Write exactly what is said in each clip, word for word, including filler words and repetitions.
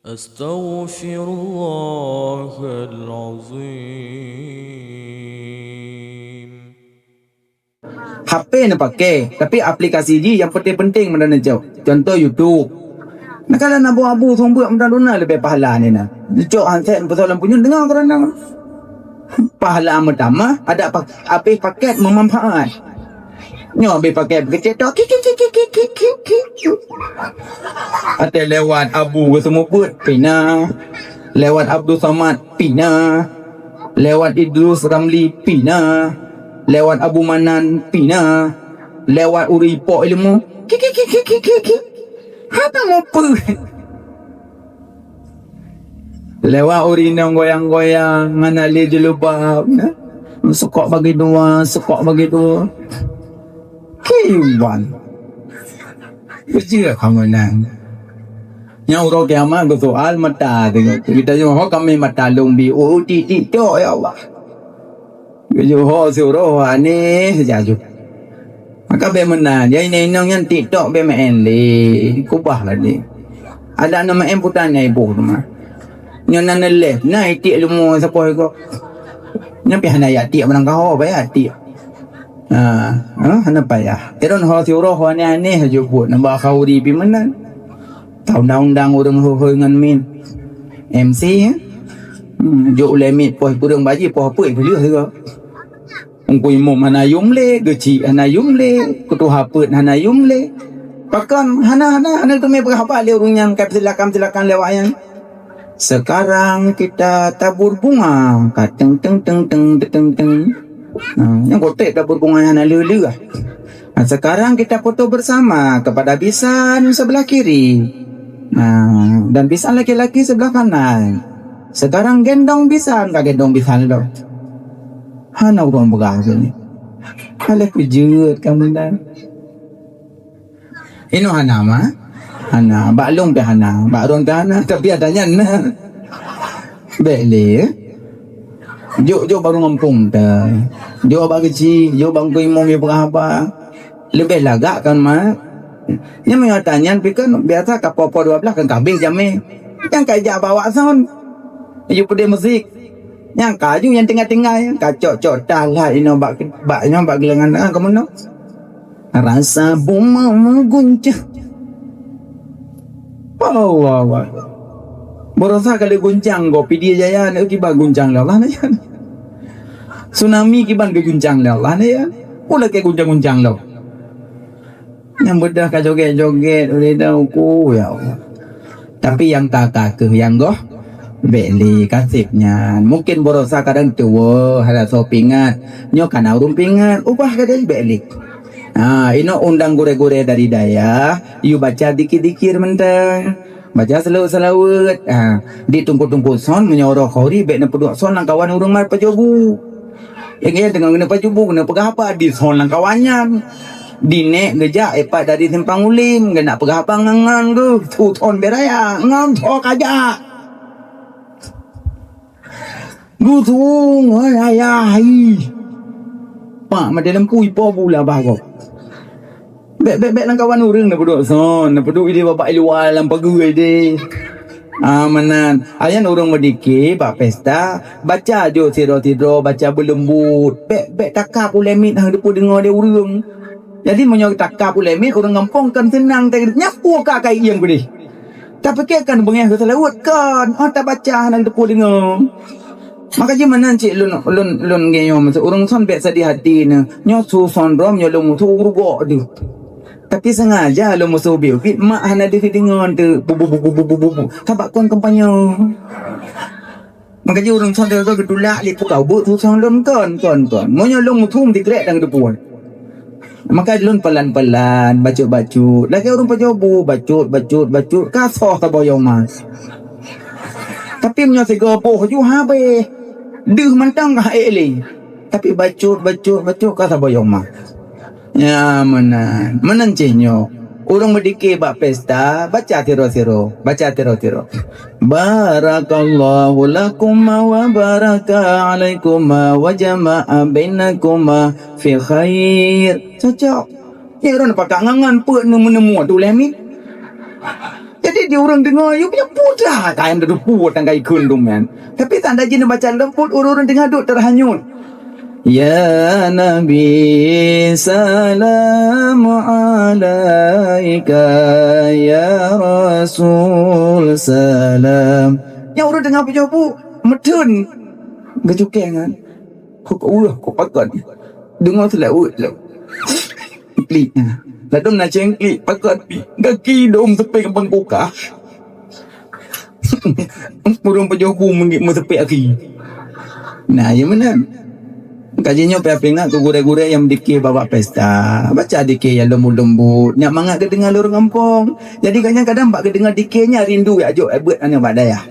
Astaghfirullahalazim. H P na pakai, tapi aplikasi jih nyang penting-penting meunan neucok. Contoh YouTube. Nah, kalau na abu-abu sumbek meunan duna leubeh pahala ni na. Neucok handset peusok lam punyueng deungoe keureueng. Pahala meutamah, ada pak-, habéh paket meumanfaat. Nyoe habéh paket keucék tok. Kik, kik, kik. Até lewat Abu Geuseumeubeuet pina. Lewat Abdul Somad pina. Lewat Idrus Ramli pina. Lewat Abu Manan pina. Lewat ureueng ipok ilmu. Kik, kik, kik. Hana mupeue. Lewat ureueng inong goyang-goyang, hana lé jilbab, na. Seukok bagi dua, seukok bagi dua. Kiban. Beujeuet kamoe nyan. Nyang uroe kiamat geusoal mata teuh. Geutanyoe, "Ho kami mata lôn bi, oh, tik-tik tok, ya Allah." Geujoh ho siuroe aneh saja. Maka bék meunan, ya inong-inong nyan TikTok bék meu'en lé, kubah lagée. Adak na meu'en putan na iboh teuma. Nyoe na neuleh, na itik leumo sapoh iko. Nyan pih hana jak tiek barang kaho, payah tiek. Ha, ha, hana payah. Iron ho siuroe ho aneh-aneh jeuet buet, nambah khauri pih meunan. Taundang-undang ureueng hôi-hôi ngon mit. M C, ya? Hmm, jok ulée mit poh kureueng baji, poh peuet peuleueh juga. Teungku Imum hana yum lé, geuchik hana yum lé, keutuha peuet hana yum lé. Pakon hana, hana, hana teumé peugah haba lé ureueng nyan, ka silakan, silakan lewat nyan. Sekarang kita tabur bunga, ka teng, teng, teng, teng, teng, teng. Ha, nyang kotek tabur bunga hana leu-leu ah. Nah, sekarang kita foto bersama kepada bisan sebelah kiri. Nah, dan bisan laki-laki sebelah kanan. Sekarang gendong bisan, ka gendong bisan lom. Hana ureueng peugah keu nyan. Alah kujeuet kamoe nyan. Inoe hana ma? Hana, bak lôn pih hana, bak droen pih hana, tapi ada nyan na. Bék lé, eh. Jok-jok barô ngampông ta. Jok bak keuchik, jok bak Teungku Imum nyang peugah haba. Leubeh lagak kan, mak? Nyan meunyoe ata nyan pih kan biasa ka poh-poh dua blaih kan ka habéh jamé. Nyan ka jak bak awak son. Aju peudeh musik. Nyan ka aju nyang tinggai-tinggai, ka cok-cok tah lah inoe bak, bak nyoe bak geulangan, ah, ka meunoe. Rasa bumoe meuguncang. Allahu Akbar. Barosa kali guncang gob Pidie Jaya, nyoe kiban guncang lé Allah na nyan. Tsunami kiban geuguncang lé Allah na nyan. Peue lakée guncang-guncang lom. Nyang beudôh ka jogét-jogét, ulée dah uku, ya Allah. Tapi nyang ka-ka kheueh nyang goh, bék lé kaseb nyan. Mungken barosa kadang tuwoe, hana soe pingat. Nyoe ka na ureueng pingat, ubah gadeh bék lé. Ha, inoe undang gurée-gurée dari dayah, yue baca dikir-dikir mantong. Baca seulaweuet-seulaweuet. Ha, di teungku-teungku son, meunyoe uroe khauri, bék neupeuduek son lam kawan ureueng mat pajobu. Ingat deungon keuneuk pajobu, keuneuk peugah haba di son lam kawan nyan. Di nek geujak ipat dari Simpang Ulim, geunak peugah haba ngon-ngon geuh, su son beu raya, ngon soe kajak. Geusueng, hai ayah, ih. Pak, maté lampu ipo bula bah gob. Bék, bék, bék lam kawan ureueng neupeuduek son, neupeuduek idéh babah i luwa lam pageue idéh. Ah, meunan. Ayan ureueng meudike bak pesta, baca jok sidroe-sidroe, baca beuleumbot. Bék, bék takab ulée miet hana teupeu deungoe lé ureueng. Jadi meunyoe takab ulée miet ureueng gampông kan seunang teuh nyapu ka kai ieng keudeh. Tapike kan beungéh keu seulaweuet kan, oh tabaca hana teupeu deungoe. Maka jih meunan cit lôn, lôn, lôn ngieng nyoe, maksud ureueng son bék sadih hati nyoe. Nyoe su son droe, nyoe lôn musu ureueng gok deuh. Tapi sengaja lôn musu ubit-ubit, mak hana deuh deungoe teuh. Bu, bu, bu. Sabab kon kampanye. Maka jih ureueng son teuka geutulak lé pukau buet su son lôn kon, kon, kon. Meunyoe lôn musu meusikrek dan geuteupeue. Maka lôn pelan-pelan, bacut-bacut. Lagée ureueng pajobu, bacut, bacut, bacut. Ka soh saboh yong ma. Tapi meunyoe sigoe boh ju habéh. Deuh mantong ka ék lé. Tapi bacut, bacut, bacut ka saboh yong ma. Ya, meunan. Meunan cit nyoe. Ureueng meudike bak pesta, baca tiro-tiro. Baca tiro-tiro. Barakallahu lakuma wa baraka alaikuma wa jama'a bainakuma fi khair. Cocok. Ya, ureueng pakat ngon-ngon peuet neumeu-neumeu tu lé mit. Jadi di ureuëng deungoe, yue punya pudah kain teudepu tanggai kheun dum nyan. Tapi tanda jih neubaca leumput ureuëng-ureuëng deungoe duek terhanyut. Ya Nabi, salam alaika, ya Rasul, salam. Nyang ureuëng deungoe pujoh bu, meutheun. Geucukée nyan. Kok ureuëng, kok pakon. Deungoe seulaweuet lom. Klik. Ladom na ceng klik, pakon. Gaki dom seupeng bangkukah. Ureuëng pajoh bu meungi-, meuseupi aki. Nah, ya meunan. Kaji nyoe payah peuingat keu gurée-gurée nyang meudike bak pesta. Baca dike nyang leumbot-leumbot. Nyak mangat geudeungoe lé ureuëng gampông. Jadi, gobnyan kadang bak geudeungoe dike nyan rindu jak jok beuet aneuk bak dayah.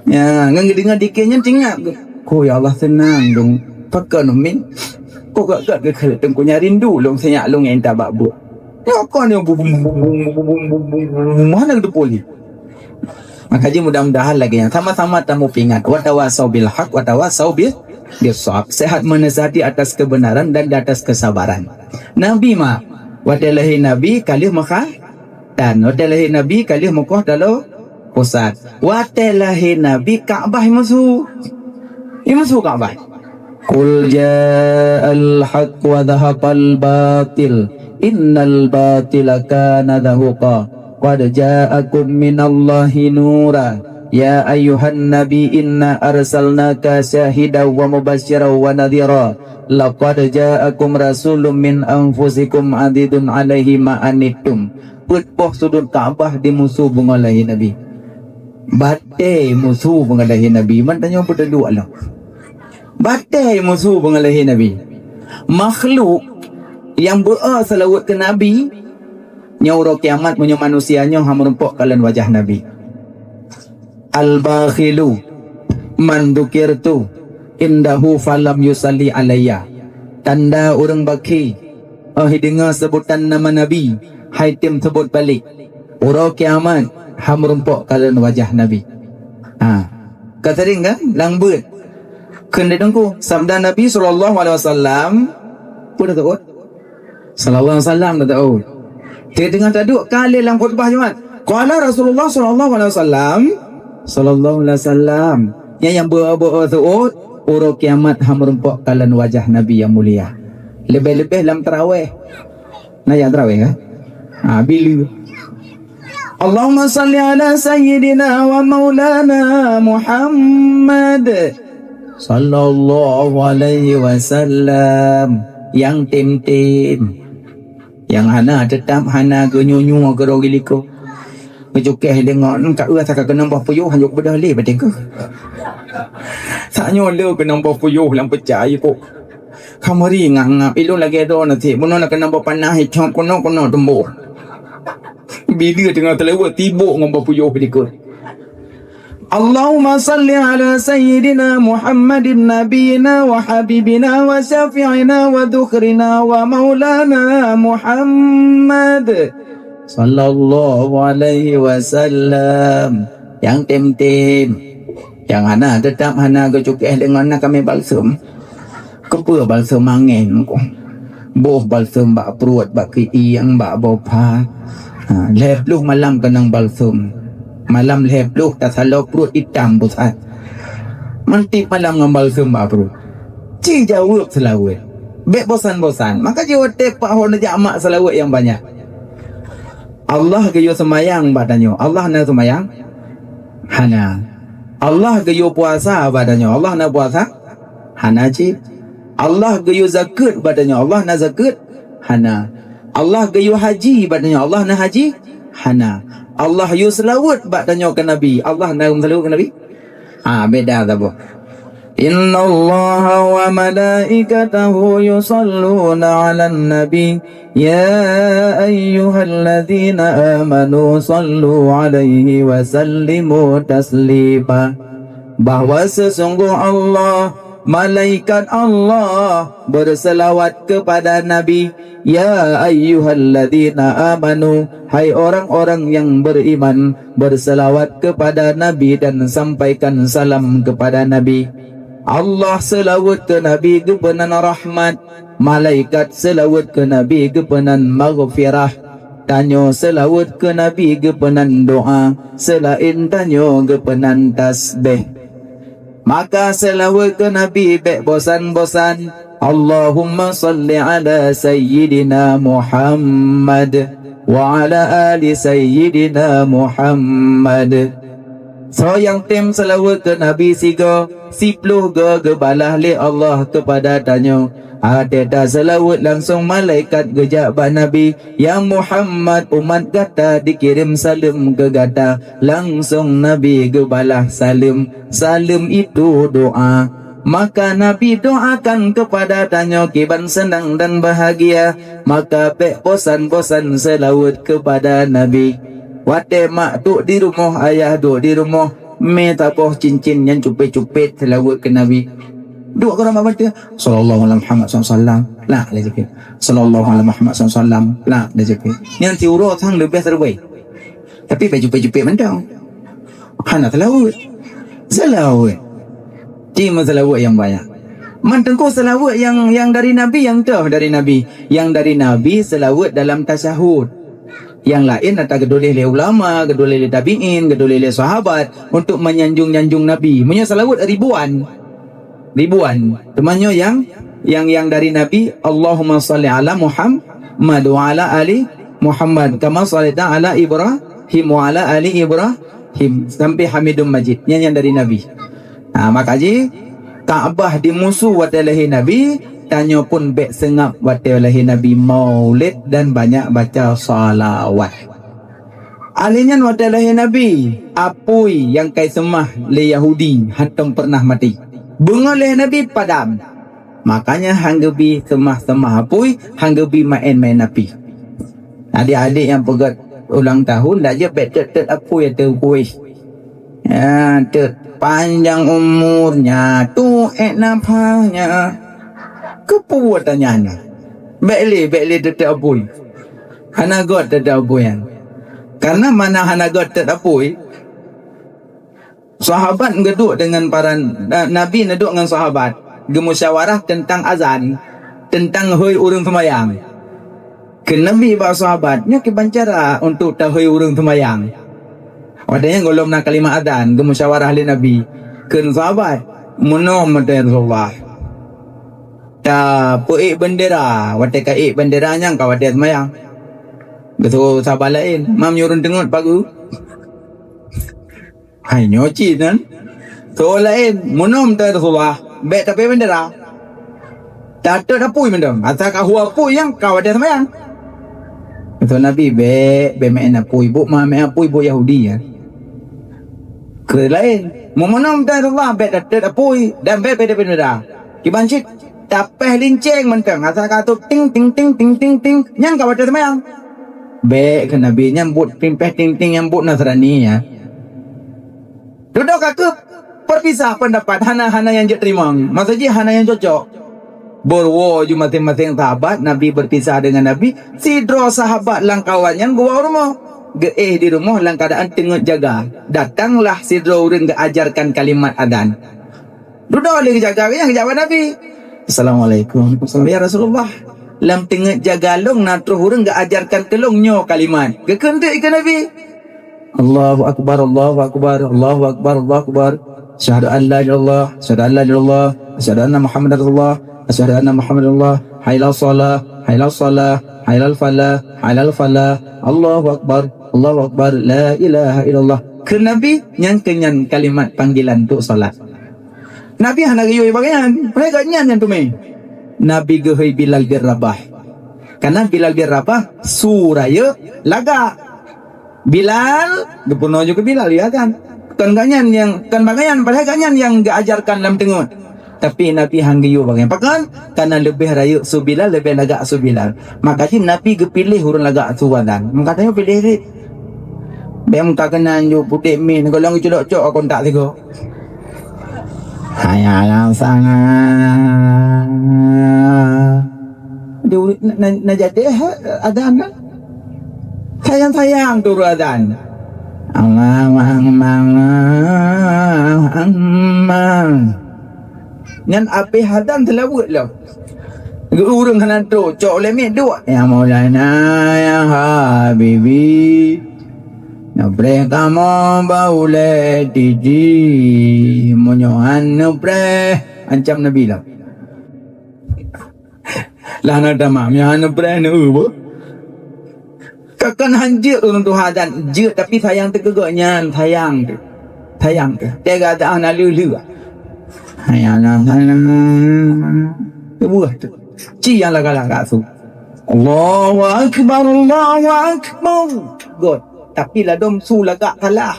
Ya, ngon geudeungoe dike nyan teuingat. Ko ya Allah, seunang dong. Pakon umin. Ko gak-gak geukheun teungku nyan rindu lôn sinyak lôn intat bak beuet. Nyoe kon nyoe bu-, bu-, bu-, bu-, hana geuteupeue lé. Maka jih mudah-mudahan lagée nyan sama-sama tamu peuingat, wa tawasau bil haq, wa tawasau bil, bis shab. Sehat menasihati atas kebenaran dan di atas kesabaran. Nabi ma, watée lahé Nabi ka lheueh meukhatan, watée lahé Nabi ka lheueh meukoh taloe pusat. Watée lahé Nabi Ka'bah meusu. Meusu Ka'bah. Qul ja'al haq wa dhahaqal batil, innal batila kana zahuqa. Qad ja'akum minallahi nura. Ya ayyuhan nabi, inna arsalnaka syahidan wa mubasysyiran wa nadhira. Laqad ja'akum rasulun min anfusikum azizun alaihi ma anittum. Peuet boh sudut Ka'bah dimusu beungoh lahé Nabi. Batée musu beungoh lahé Nabi, man tanyoe beuteuduek lom. Batée musu beungoh lahé Nabi. Makhluk nyang beu-o seulaweuet keu Nabi, nyoe uroe kiamat meunyoe manusia nyoe hana meurumpok kalon wajah Nabi. Al-bakhilu man dzukirtu indahu falam yusalli alayya. Tanda ureuëng bakhi, oh, deungoe seubutan nama Nabi, hai tem seubut balek. Uroe kiamat, hana meurumpok kalon wajah Nabi. Ha. Ka sering kan? Lam beuet. Kheun lé Teungku, sabda Nabi sallallahu alaihi wasallam, peue teuôt? Sallallahu alaihi wasallam teuôt. Teungoh taduek ka lé lam khutbah Jumat. Qala Rasulullah sallallahu alaihi wasallam, sallallahu alaihi wasallam. Nyan nyang beu-, beu-, teuôt, uroe kiamat hana meurumpok kalon wajah Nabi nyang mulia. Leubeh-leubeh lam taraweh. Na nyang taraweh ka? Ha, bila. Allahumma salli ala sayyidina wa maulana Muhammad sallallahu alaihi wasallam. Nyang tem-tem. Nyang hana, teutap hana, geunyue-nyue keudroe geulikot. Geucukeh deungon ka eu saka keunong boh puyôh hana beudôh lé bateng keuh. Sak nyoe le keunong boh puyôh lam peucai kok. Kamari ngap-ngap ilôn lagée droe nasi, bunoe na keunong boh panah icok keunoe-keunoe teumbôh. Bila teungoh teulewat tibok ngon boh puyôh dikeue. Allahumma salli ala sayyidina Muhammadin nabiyina wa habibina wa syafi'ina wa dhukhrina wa maulana Muhammad sallallahu alaihi wasallam. Nyang tem-tem. Nyang hana, teutap hana geucukeh deungon na kami balsem. Keupeue balsem angén ko? Boh balsem bak pruet, bak keuieng, bak boh pha. Ha, lhée ploh malam keunong balsem. Malam lhée ploh tasaloe pruet itam busat. Mantiek malam ngon balsem bak pruet. Ci jaweueb seulaweuet. Bék bosan-bosan. Maka jiwatée pak ho neujak mak seulaweuet nyang banyak. Allah geuyue seumayang bak tanyoe. Allah na seumayang? Hana. Allah geuyue puasa bak tanyoe. Allah na puasa? Hana cit. Allah geuyue zakeuet bak tanyoe. Allah na zakeuet? Hana. Allah geuyue haji bak tanyoe. Allah na haji? Hana. Allah yue seulaweuet bak tanyoe keu Nabi. Allah na seulaweuet keu Nabi? Ah, beda saboh. Innallaha wa malaikatahu yusalluna 'alan nabi. Ya ayyuhalladzina amanu sallu 'alaihi wa sallimu taslima. Bahwa sesungguh Allah, malaikat Allah berselawat kepada Nabi. Ya ayyuhalladzina amanu, hai orang-orang yang beriman, berselawat kepada Nabi dan sampaikan salam kepada Nabi. Allah seulaweuet keu Nabi geupeunan rahmat, malaikat seulaweuet keu Nabi geupeunan maghfirah. Tanyoe seulaweuet keu Nabi geupeunan doa, seulaén tanyoe geupeunan tasbeh. Maka seulaweuet keu Nabi bék bosan-bosan. Allahumma shalli ala Sayyidina Muhammad wa ala ali Sayyidina Muhammad. Soe nyang tem seulaweuet keu Nabi sigoe, siploh goe geubalah lé Allah keupada tanyoe. Watée taseulaweuet langsong malaikat geujak bak Nabi, "Ya Muhammad, umat gata dikirém saleuem keu gata." Langsong Nabi geubalah saleuem. Saleuem itu doa. Maka Nabi doakan keupada tanyoe kiban seunang dan bahagia. Maka bék bosan-bosan seulaweuet keupada Nabi. Watée mak duek di rumoh, ayah duek di rumoh, mé taboh cincin nyang cupét-cupét seulaweuet keu Nabi. Duek keu rumoh baca, "Sallallahu ala Muhammad sallallahu alaihi wasallam." Lah, dia cupét. "Sallallahu ala Muhammad sallallahu alaihi wasallam." Lah, dia cupét. Nyang siuroe sang leubeh seureubai. Tapi bék cupét-cupét mantong. Hana seulaweuet. Seulaweuet. Ci meuseulaweuet nyang banyak. Man teungku seulaweuet nyang, nyang dari Nabi, nyang toh dari Nabi. Nyang dari Nabi seulaweuet dalam tasyahud. Nyang laén ata geutuléh lé ulama, geutuléh lé tabi'in, geutuléh lé sahabat untuk meunyanjung-nyanjung Nabi. Meunyoe seulaweuet ribuan, ribuan. Teuma nyoe nyang, nyang, nyang dari Nabi, Allahumma shalli ala Muhammad wa ala ali Muhammad kama shallaita ala Ibrahim wa ala ali Ibrahim sampai Hamidum Majid. Nyan nyang dari Nabi. Ha, maka jih Ka'bah dimusu watée lahé Nabi, tanyoe pun bék seungab watée lahé Nabi, maulid dan banyak baca salawat. Alheuh nyan watée lahé Nabi, apui nyang kai seumah lé Yahudi hantom peureunah maté. Beungoh lahé Nabi padam. Makanya han geubi seumah-seumah apui, han geubi maén-maén apui. Adék-adék nyang peugét ulang tahun, dak jeuet bék tét-tét apui ateueh kueh. Ya, tét panjang umurnya, tuek nafasnya. Keupeue tanyaan? Bék lé, bék lé tét-tét apui. Hana göt tét-tét apui nyan. Karena mana hana göt tét apui, sahabat geuduek deungon para, na-, Nabi neuduek ngon sahabat, geumusyawarah teuntang azan, teuntang hôi ureuëng seumayang. Kheun Nabi bak sahabat, "Nyoe kiban cara untuk tahôi ureuëng seumayang." Watée nyan gohlom na kalimat azan, geumusyawarah lé Nabi. Kheun sahabat, "Meunoe mantong ya Rasulullah, tapeuék beundera, watée ka ék beundera nyan ka watée seumayang." Geuseuôt sahabat laén, "Mam nyoe ureuëng teungeut pageue." "Hai nyoe cit nyan." Soe laén, "Meunoe mantong ya Rasulullah, bék tapeuék beundera. Tatét apui mantong, asai ka hôi apui nyan ka watée seumayang." Geuseuôt Nabi, "Bék, bék meuén apui, buet meuén apui buet Yahudi nyan." Kheun laén, "Meunoe mantong ya Rasulullah, bék tatét apui dan bék, bék tapeuék beundera." Kiban cit tapéh lincéng mantong, asai ka tôb ting, ting, ting, ting, ting, ting, nyan ka watée seumayang. Bék, kheun Nabi, nyan buet pimpéh ting, ting, nyan buet Nasrani nyan. Dudoe ka keuh peupisah peundapat, hana, hana nyang jeuet teurimong. Maksud jih hana nyang cocok. Beureuwoe ju maséng-maséng sahabat, Nabi beurpisah deungon Nabi, sidroe sahabat lam kawan nyan geuwoe u rumoh. Geuéh di rumoh lam keuadaan teungeut jaga. Datanglah sidroe ureuëng geuajarkan kalimat azan. Dudoe lé geujaga, geujaga bak Nabi. "Assalamualaikum." "Waalaikumsalam." "Ya Rasulullah, lam teungeut jaga lôn na troh ureuëng geuajarkan keu lôn nyoe kalimat." Geukheun teuk keu Nabi. "Allahu akbar, Allahu akbar, Allahu akbar, Allahu akbar. Asyhadu an la ilaha illallah, asyhadu an la ilaha illallah, asyhadu anna Muhammadar Rasulullah, asyhadu anna Muhammadar Rasulullah. Hayya 'alas shalah, hayya 'alas shalah, hayya 'alal falah, hayya 'alal falah. Allahu akbar, Allahu akbar, la ilaha illallah." Kheun Nabi, nyan keuh nyan kalimat panggilan untuk salat. Nabi hana geuyue bak gobnyan, padahai gobnyan nyang teumé. Nabi geuhôi Bilal bin Rabah. Karena Bilal bin Rabah su rayeuk lagak. Bilal, geupeurunoe ju keu Bilal, ya kan? Kon gobnyan nyang, kon bak gobnyan, padahai gobnyan nyang geuajarkan lam teungeut. Tapi Nabi han geuyue bak gobnyan. Pakon? Karena leubeh rayeuk su Bilal, leubeh lagak su Bilal. Maka jih Nabi geupiléh ureuëng lagak su azan. Maka tanyoe piléh cit. Bék meutakeunan ju putéh min, gohlom geuculok cok kontak sigoe. Hayya 'alas shalah. Di ureuëng na, na, na jadi, eh, azan kan? Sayang-sayang turun azan. Allahu akbar, Allahu akbar. Nyan abéh azan seulaweuet lom. Geu ureueng hana trok, cok lé miet duek. Ya Maulana, ya Habibi. Neupreh kamoe bak ulée titi. Meunyoe han neupreh, ancam Nabi lom. Lah na tamah, meunyoe han neupreh, neu-eu beuh. Ka kon han jeuet ureueng tuha dan jeuet, tapi sayang teuh keu gobnyan, sayang teuh. Sayang teuh. Teuga dah na leu-leu. Sayang na sayang. Teubuah teuh. Ci nyang lagak-lagak su. Allahu Akbar, Allahu Akbar. Göt. Tapi ladôm su lagak salah.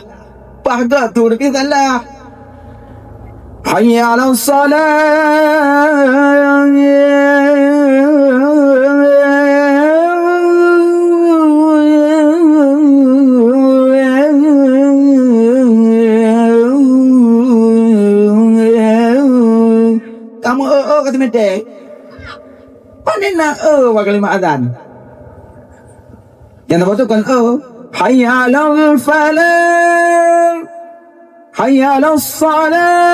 Paih göt su tapi salah. Hayya 'alas shalah. Kamoe eu-eu ka teumeutée. Pane na eu bak kalimat azan? Nyang teupeu tu kon eu. Hayya 'alal falah. Hayya 'alas shalah.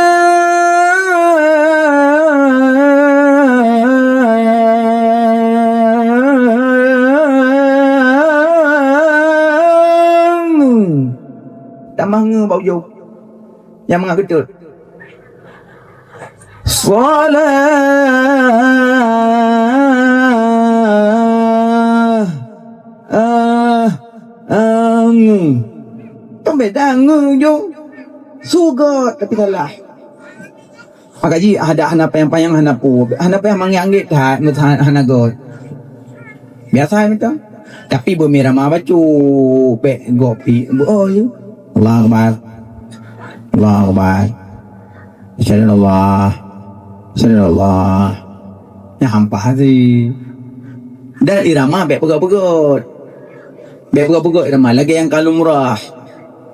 Tamah ngeue bak ujong. Nyang mangat geutot. Shalah. Ah, ah, ngeue. Kan beda ngeue ujong. Su göt tapi salah. Maka jih ada hana panyang-panyang, hana pu-, hana payah manggét-anggét that, hana göt. Biasa mantong. Tapi beumirama bacut, bék gopi, beu-, oh, ya. Allahu Akbar. Allahu Akbar. Subhanallah. Subhanallah. Nyan hampa sih. Dan irama bék peugöt-peugöt. Bék peugöt-peugöt irama, lagée nyang ka lumrah.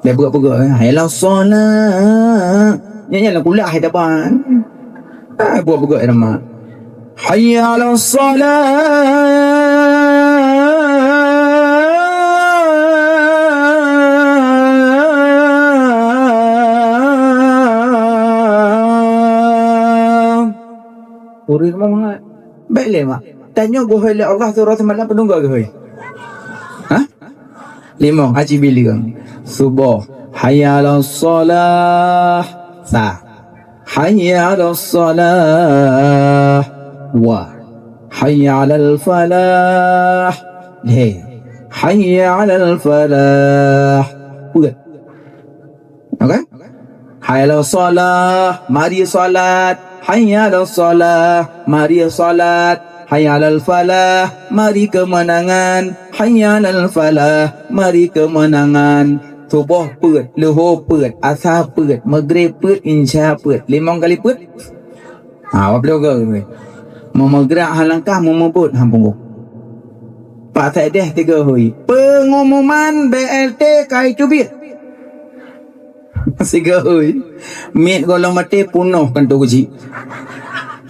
Bék peugöt-peugöt, eh. Hayya 'alas shalah. Nyan, nyan lah kulah hai taban. Ah, buat peugöt irama. Hayya 'alas shalah. Ureueng lemah mangat. Bék lé, mak. Tanyoe geuhôi lé Allah surah seumalam peununggu geuhôi. Hah? Limong, aci bileueng. Suboh. Hayya 'alas shalah. Sa. Hayya 'alas shalah. Wa. Hayya 'alal falah. Deh. Hayya 'alal falah. Peuet. Okey? Hayya 'alas shalah, mari salat. Hayya 'alas shalah, mari salat. Hayya 'alal falah, mari keumeunangan. Hayya 'alal falah, mari keumeunangan. Suboh peuet, luho peuet, asa peuet, meugreb peuet, insya peuet. Limong kali peuet. Ha, dua puluh tiga. Meumeugrak ha langkah, meumeubeuet ha punggong. Pak Saideh tiga hui. Pengumuman B L T kai cubiet. Siga hui. Miet gohlom maté punoh kantô geuchik.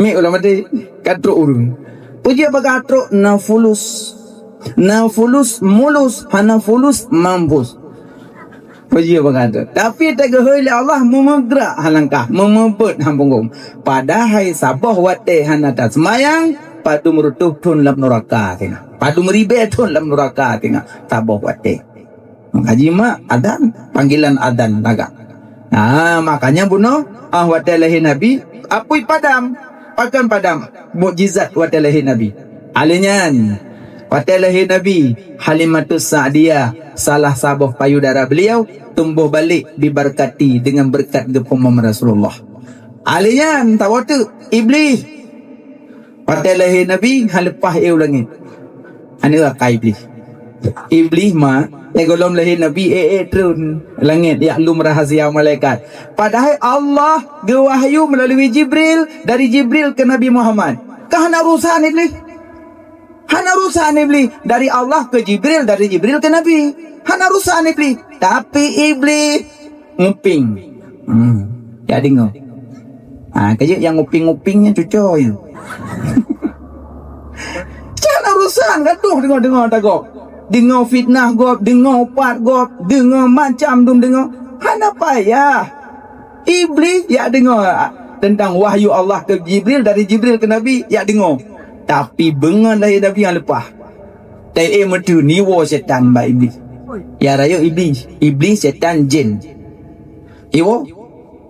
Miet gohlom maté ka trok ureueng. Peue jeuet bak ka trok na fulus. Na fulus mulus, hana fulus mampus. Peue jeuet bak ka trok. Tapi teuga hui lé Allah meumeugrak ha langkah, meumeubeuet ha punggong. Padahai saboh watée hana taseumayang, padum reutôh thon lam nuraka singoh. Padum ribée thon lam nuraka singoh. Saboh watée. Maka jimak adan, panggilan adan lagak. Nah, makanya bunoe, ah, watée lahé Nabi, apui padam. Pakon padam? Mukjizat watée lahé Nabi. Aleuh nyan, watée lahé Nabi, Halimatus Sa'diyah, salah saboh payudara beliau, tumboh balek dibarkati dengan berkat geupeumom Rasulullah. Aleuh nyan, tawoe teuk, Iblih. Watée lahé Nabi, han leupah éh u langét. Aneuk akai Iblih. Iblih ma, eh, gohlom lahé Nabi, éh, éh, treun langét, jak lom rahsia malaikat. Padahai Allah geuwahyu meulalu Jibril, dari Jibril keu Nabi Muhammad. Ka hana urusan Iblih. Hana urusan Iblih. Dari Allah keu Jibril, dari Jibril keu Nabi. Hana urusan Iblih. Tapi Iblih nguping. Hmm. Jak deungoe. Ha, keujeuet nyang nguping-nguping nyan cucoe nyan. Cak na urusan gadoh deungoe-deungoe ata gob. Deungoe fitnah gob, deungoe pat gob, deungoe macam dum deungoe. Hana payah. Iblih jak deungoe teuntang wahyu Allah keu Jibril, dari Jibril keu Nabi, jak deungoe. Tapi beungon lahé Nabi nyang leupah. Taék meuteun iwoe setan bak Iblih. Ya rayeuk Iblih, Iblih setan jén. Iwoe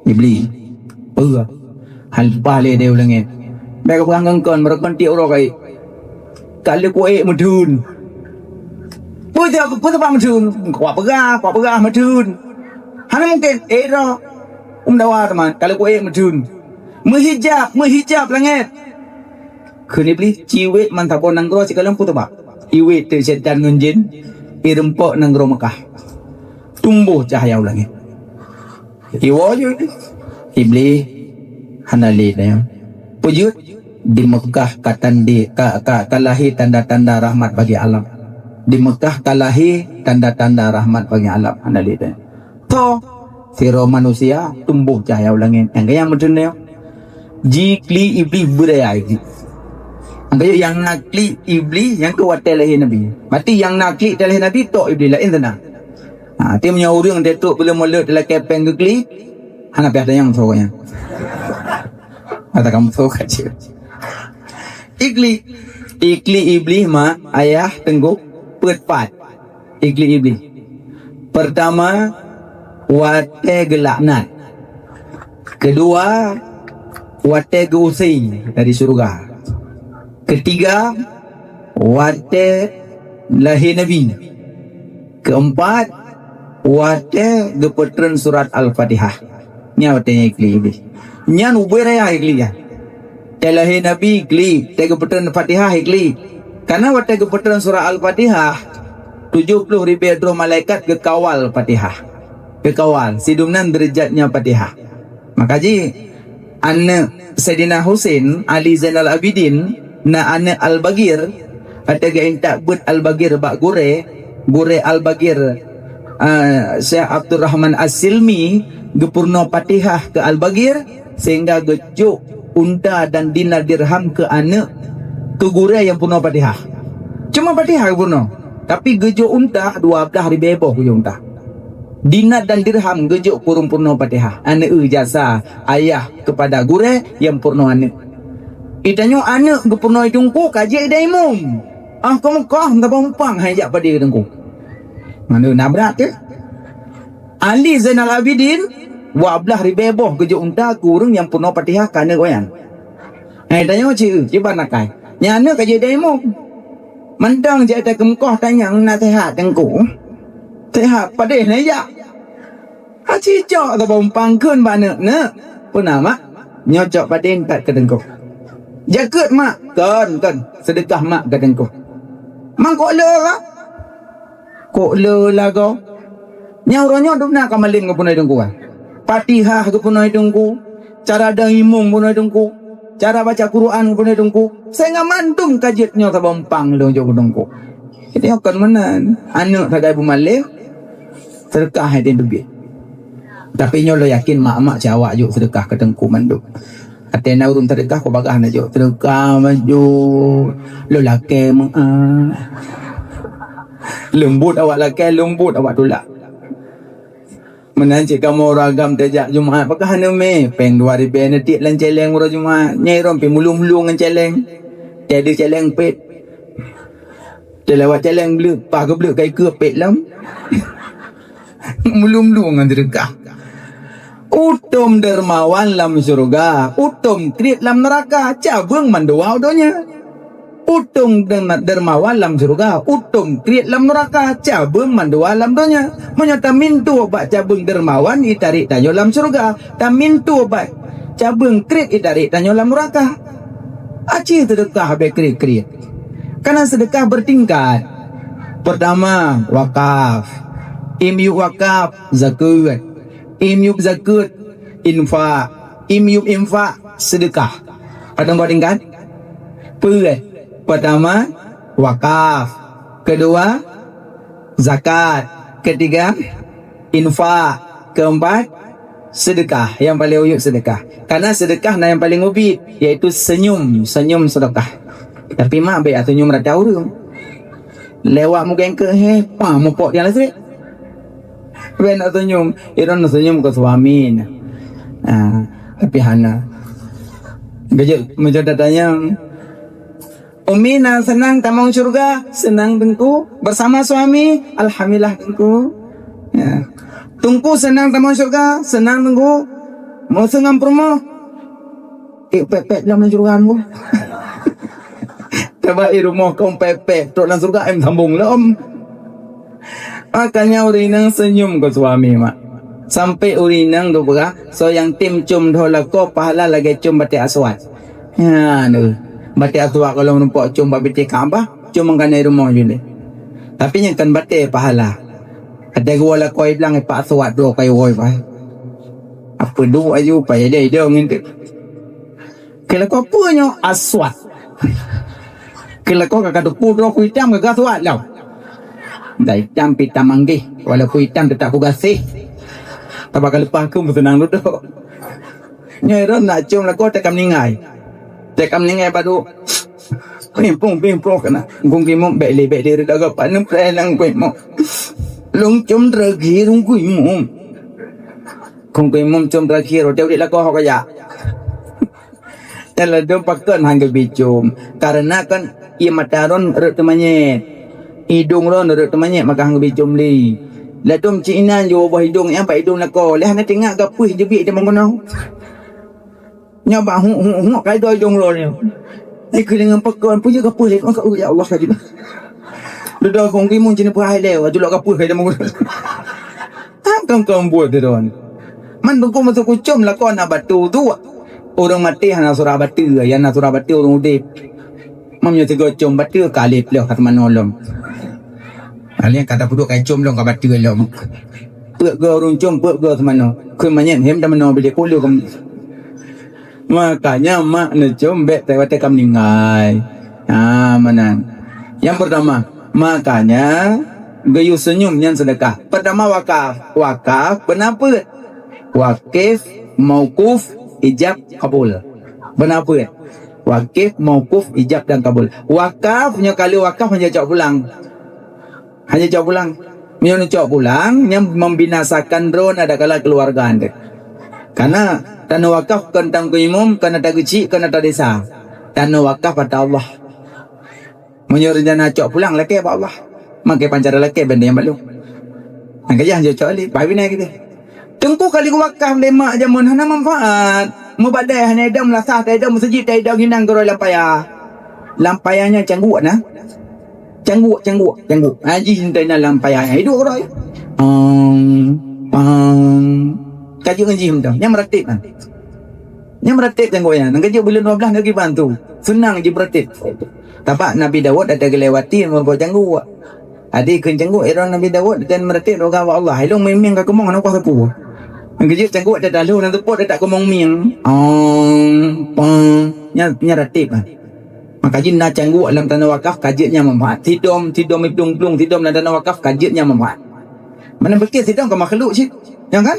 Iblih. Peue? Hal leupah lé deh u langét. Bèk geupeugah ngon kon, meureugon tiek uroe kayèe. Ka lheueh kuék meuteun. Peue teuh, peue teuh bak meuteun? Kuat peugah, kuat peugah meuteun. Hana mungken, ék droe. Ôm dawa teuma, ka lheueh kuék meuteun. Meuhijab, meuhijab langét. Kheun Iblih, ci wét mantong nanggroe sikalon peue teuh bak. Iwét teuh setan ngon jén, ireumpok nanggroe Mekah. Tumboh cahya u langét. Iwoe ju Iblih. Iblih hana lé nyan. Peue jeuet? Di Mekah ka tandi-, ka, ka, ka lahé tanda-tanda rahmat bagi alam. Di Mekah ka lahé tanda-tanda rahmat bagi alam. Hana lé nyan. Tho, sidroe manusia tumboh cahya u langét. Nyang keu nyang meuteunyoe. Jiklik Iblih beuraya Iblih. Nyang keu nyang na klik Iblih nyang keu watèe lahé Nabi. Berarti nyang na klik watèe lahé Nabi tok Iblih laén teunang. Ha, ti meunyoe ureueng teutrok buleuen mulod lakèe pèng geuklik, hana piah tanyong soe nyan. Kata kamu soe ka cit. Iklik, iklik Iblih mak, ayah, teungku, peuet pat. Iklik Iblih. Pertama, watèe geulaknat. Kedua, watèe geuusé dari syeuruga. Ketiga, watèe lahé Nabi. Keempat, watèe geupeutreun surat Al-Fatihah. Nyan watèe nyan iklik Iblih. Nyan ubé raya iklik nyan. Watèe lahé Nabi iklik, watèe geupeutreun Fatihah iklik. Karena watèe geupeutreun surat Al-Fatihah, tujoh ploh ribèe droe malaikat geukawal Fatihah. Geukawal, sidum nan deurajatnya Fatihah. Maka jih, aneuk Saidina Husein, Ali Zainal Abidin, na aneuk Al-Bagir, watèe geuintat beuet Al-Bagir bak gurèe, gurèe Al-Bagir, ah, Syekh Abdurrahman As-Silmi, geupeurunoe Fatihah keu Al-Bagir, sehingga geujok unta dan dinar dirham keu aneuk, keu gurèe nyang peurunoe Fatihah. Cuma Fatihah geupeurunoe, tapi geujok unta dua blah ribèe boh geujok unta. Dinar dan dirham geujok keu ureueng peurunoe Fatihah. Aneuk, jasa ayah kepada gurèe nyang peurunoe aneuk. Geutanyoe aneuk geupeurunoe teungku ka jeuet ideh imum. Ah, keu Mekah, meutabang umpang hai jak padé teungku. Manoe na brat teuh. Ali Zainal Abidin, dua blah ribèe boh geujok unta keu ureueng nyang peurunoe Fatihah keu aneuk gobnyan. Hai tanyoe ci, ci ban akai. Nyan aneuk ka jeuet ideh imum. Mantong jeuet teukeumeukoh tanyong naseuhat teungku. Seuhat padé na jak. Aci cok saboh umpang kheun bak aneuk, "Neuk, peue na, Mak?" "Nyoe cok padé that keu teungku." "Jakeuet, Mak." "Kon, kon, seudeukah Mak keu teungku." "Mang kok le lah?" "Kok le lagoe?" Nyang uroe nyoe dum na ka malém geupeurunoe teungku, kan? Fatihah geupeurunoe teungku, cara dong imum peurunoe teungku, cara baca Quran peurunoe teungku. Sehingga mandum ka jeuet nyoe saboh umpang lôn jok keu teungku. Jadi, kon meunan, aneuk sagai beumalém, seudeukah hai teubiet. Tapi nyoe lôn yakin mak-mak cit awak jok seudeukah keu teungku mandum. Até na ureueng seudeukah, kok bagah na jok seudeukah manjot. Lôn lakèe meu'ah. Leumbot awak lakèe, leumbot awak tulak. Meunan cit kamoe ureueng agam tajak Jumat, pakon hana mé, péng dua ribèe neutiek lam cèlèng uroe Jumat. Nyan droe pih mulông-mulông ngon cèlèng. Teuh deuh cèlèng pet. Teulewat cèlèng bleuet, paih geubleuk ka ikeue pet lom. Mulông-mulông ngon seudeukah. Utom dermawan lam syeuruga, utom kriet lam neuraka, cabeueng mandua u donya. Utom derma-, dermawan lam syeuruga, utom kriet lam neuraka, cabeueng mandua lam donya. Meunyoe tamintu bak cabeueng dermawan, itarek tanyoe lam syeuruga. Tamintu bak cabeueng kriet, itarek tanyoe lam neuraka. Aci seudeukah bèk kriet-kriet. Karena seudeukah bertingkat. Pertama, wakaf. Im yub wakaf, zakeuet. Im yub zakeuet, infak. Im yub infak, seudeukah. Padum boh tingkat? Peuet. Pertama, wakaf. Kedua, zakat. Ketiga, infak. Keempat, seudeukah. Nyang paleng uyuek seudeukah. Karena seudeukah na nyang paleng ubit, yaitu senyum. Senyum seudeukah. Tapi mak bèk senyum rata ureueng. Lewat mugengkeue, he, pah, mupok nyang leuset. Bèk na senyum, iron senyum keu suami. Ah, tapi hana. Geujeut meunyoe tatanyong, Umi na seunang tamong syeuruga? Seunang, Teungku. Bersama suami? Alhamdulillah, Teungku. Ya. Teungku seunang tamong syeuruga? Seunang, Teungku. Meuseu ngon peurumoh? Ék pek-pek lom lam syeuruga, Teungku. Coba i rumoh kong pek-pek, trok lam syeuruga em sambong lom. Makanya ureueng inong seunyum keu suami, mak. Sampai ureueng inong geupeugah, soe nyang tem com dhoe lakoe pahala lagèe com batèe aswad. Nyan deuh. Batèe aswad kalau meureumpok com bak bitéh Ka'bah, com meukané rumoh jih lé. Tapi nyan kan batèe pahala. Ada geuwoe lakoe blang pat aswad droe kai woe pai. Apa duek aju pai ada idong ngintu. Keu lakoe peue nyoe aswad? Keu lakoe ka kateupeue droe kuitam ka gaswad lom. Dah itam pih itam manggeh, walaupun itam teutap kugaséh. Taba ka leupah keu meuseunang dudoe. Nyoe ron nak com lakoe teuka meuninggai. Teuka meuninggai badu. Pimpong, pimpong kena. Kong Imum bèk lé, bèk lé reuda gapa neupreh nang Kong Imum. Lôn com terakhir Kong Imum. Kong Imum com terakhir, udah udik lakoe ho kaya. Nyan ladôm pakon han geubi com. Karena kan ié mata ron rot teumanyét. Idong ron rot teumanyét maka han geubi com lé. Ladôm cit inan jiwoe boh idong nyang pat idong lakoe. Lé hana teuingat gapuih jibiet di meugunoe. Nyoe bak huk huk huk kai doi idong ron nyoe. Ai keulingan pakon peue gapuih lé, ya Allah ka jiba. Dudoe kong timun cina peuhai lé, aju lok gapuih kai di meugunoe. Kong kong buet di ron. Man bengkong masuk kucom lakoe na batu tu. Ureueng maté hana surah bateue, nyang na surah bateue ureueng udép. Meunyoe sigoe com bateue ka lé pleueh ka teumanoe lom. Alèh ka tapeuduek kai com lom ka bateue lom. Peuet goe ureueng com, peuet goe teumanoe. Kheun manyét hem teumanoe bilék puluh kem-, makanya mak neucom bèk watèe ka meuninggai. Ha, meunan. Nyang peurtama, makanya geuyue seunyum nyan seudeukah. Peurtama wakaf. Wakaf beuna peuet. Wakif, mauquf, ijab, kabul. Beuna peuet. Wakif, mauquf, ijab dan kabul. Wakaf nyoe ka lheueh wakaf hana cok pulang. Hana cok pulang. Meunyoe neucok pulang, nyan membinasakan droe na dakalat keuluwarga anda. Karena tanoh wakaf kon tanggung imum, kon ata geuchik, kon ata desa. Tanoh wakaf ata Allah. Meunyoe rencana cok pulang, lakèe bak Allah. Makèe pancara lakèe banding nyang balum. Nyang kajah jok cok lé, pai bina kita. Teungku kali wakaf lé mak jameun hana manfaat. Meubadai hana idong, meulasah ta idong, meuseujid ta idong, hinan keudroe lam paya. Lam paya nyan cangguk na. Cangguk, cangguk, cangguk. Ha, jih entai na lam paya nyan. Hidup keudroe. Pang, pang. Kajeuet ngon jih mantong. Nyan meuratéb kan. Nyan meuratéb cangguk nyan. Nang kajeuet buleuen dua belas lagi bantu. Seunang jih meuratéb. Tabak Nabi Daud ada geulewati meubok cangguk. Adi kheun cangguk, iron Nabi Daud dan meuratéb doa bak Allah. Ilong mieng-mieng ka keumong hana kuasa peue. Nang kajeuet cangguk ada dalu nang teupot ada keumong mieng. Ong, pang. Nyan, nyan ratéb kan. Maka jih na cangguk lam tanoh wakaf ka jeuet nyan manfaat. Sidom, sidom iplung-plung sidom lam tanoh wakaf ka jeuet nyan manfaat. Mana pikir sidom ka makhluk cit. Ya kan?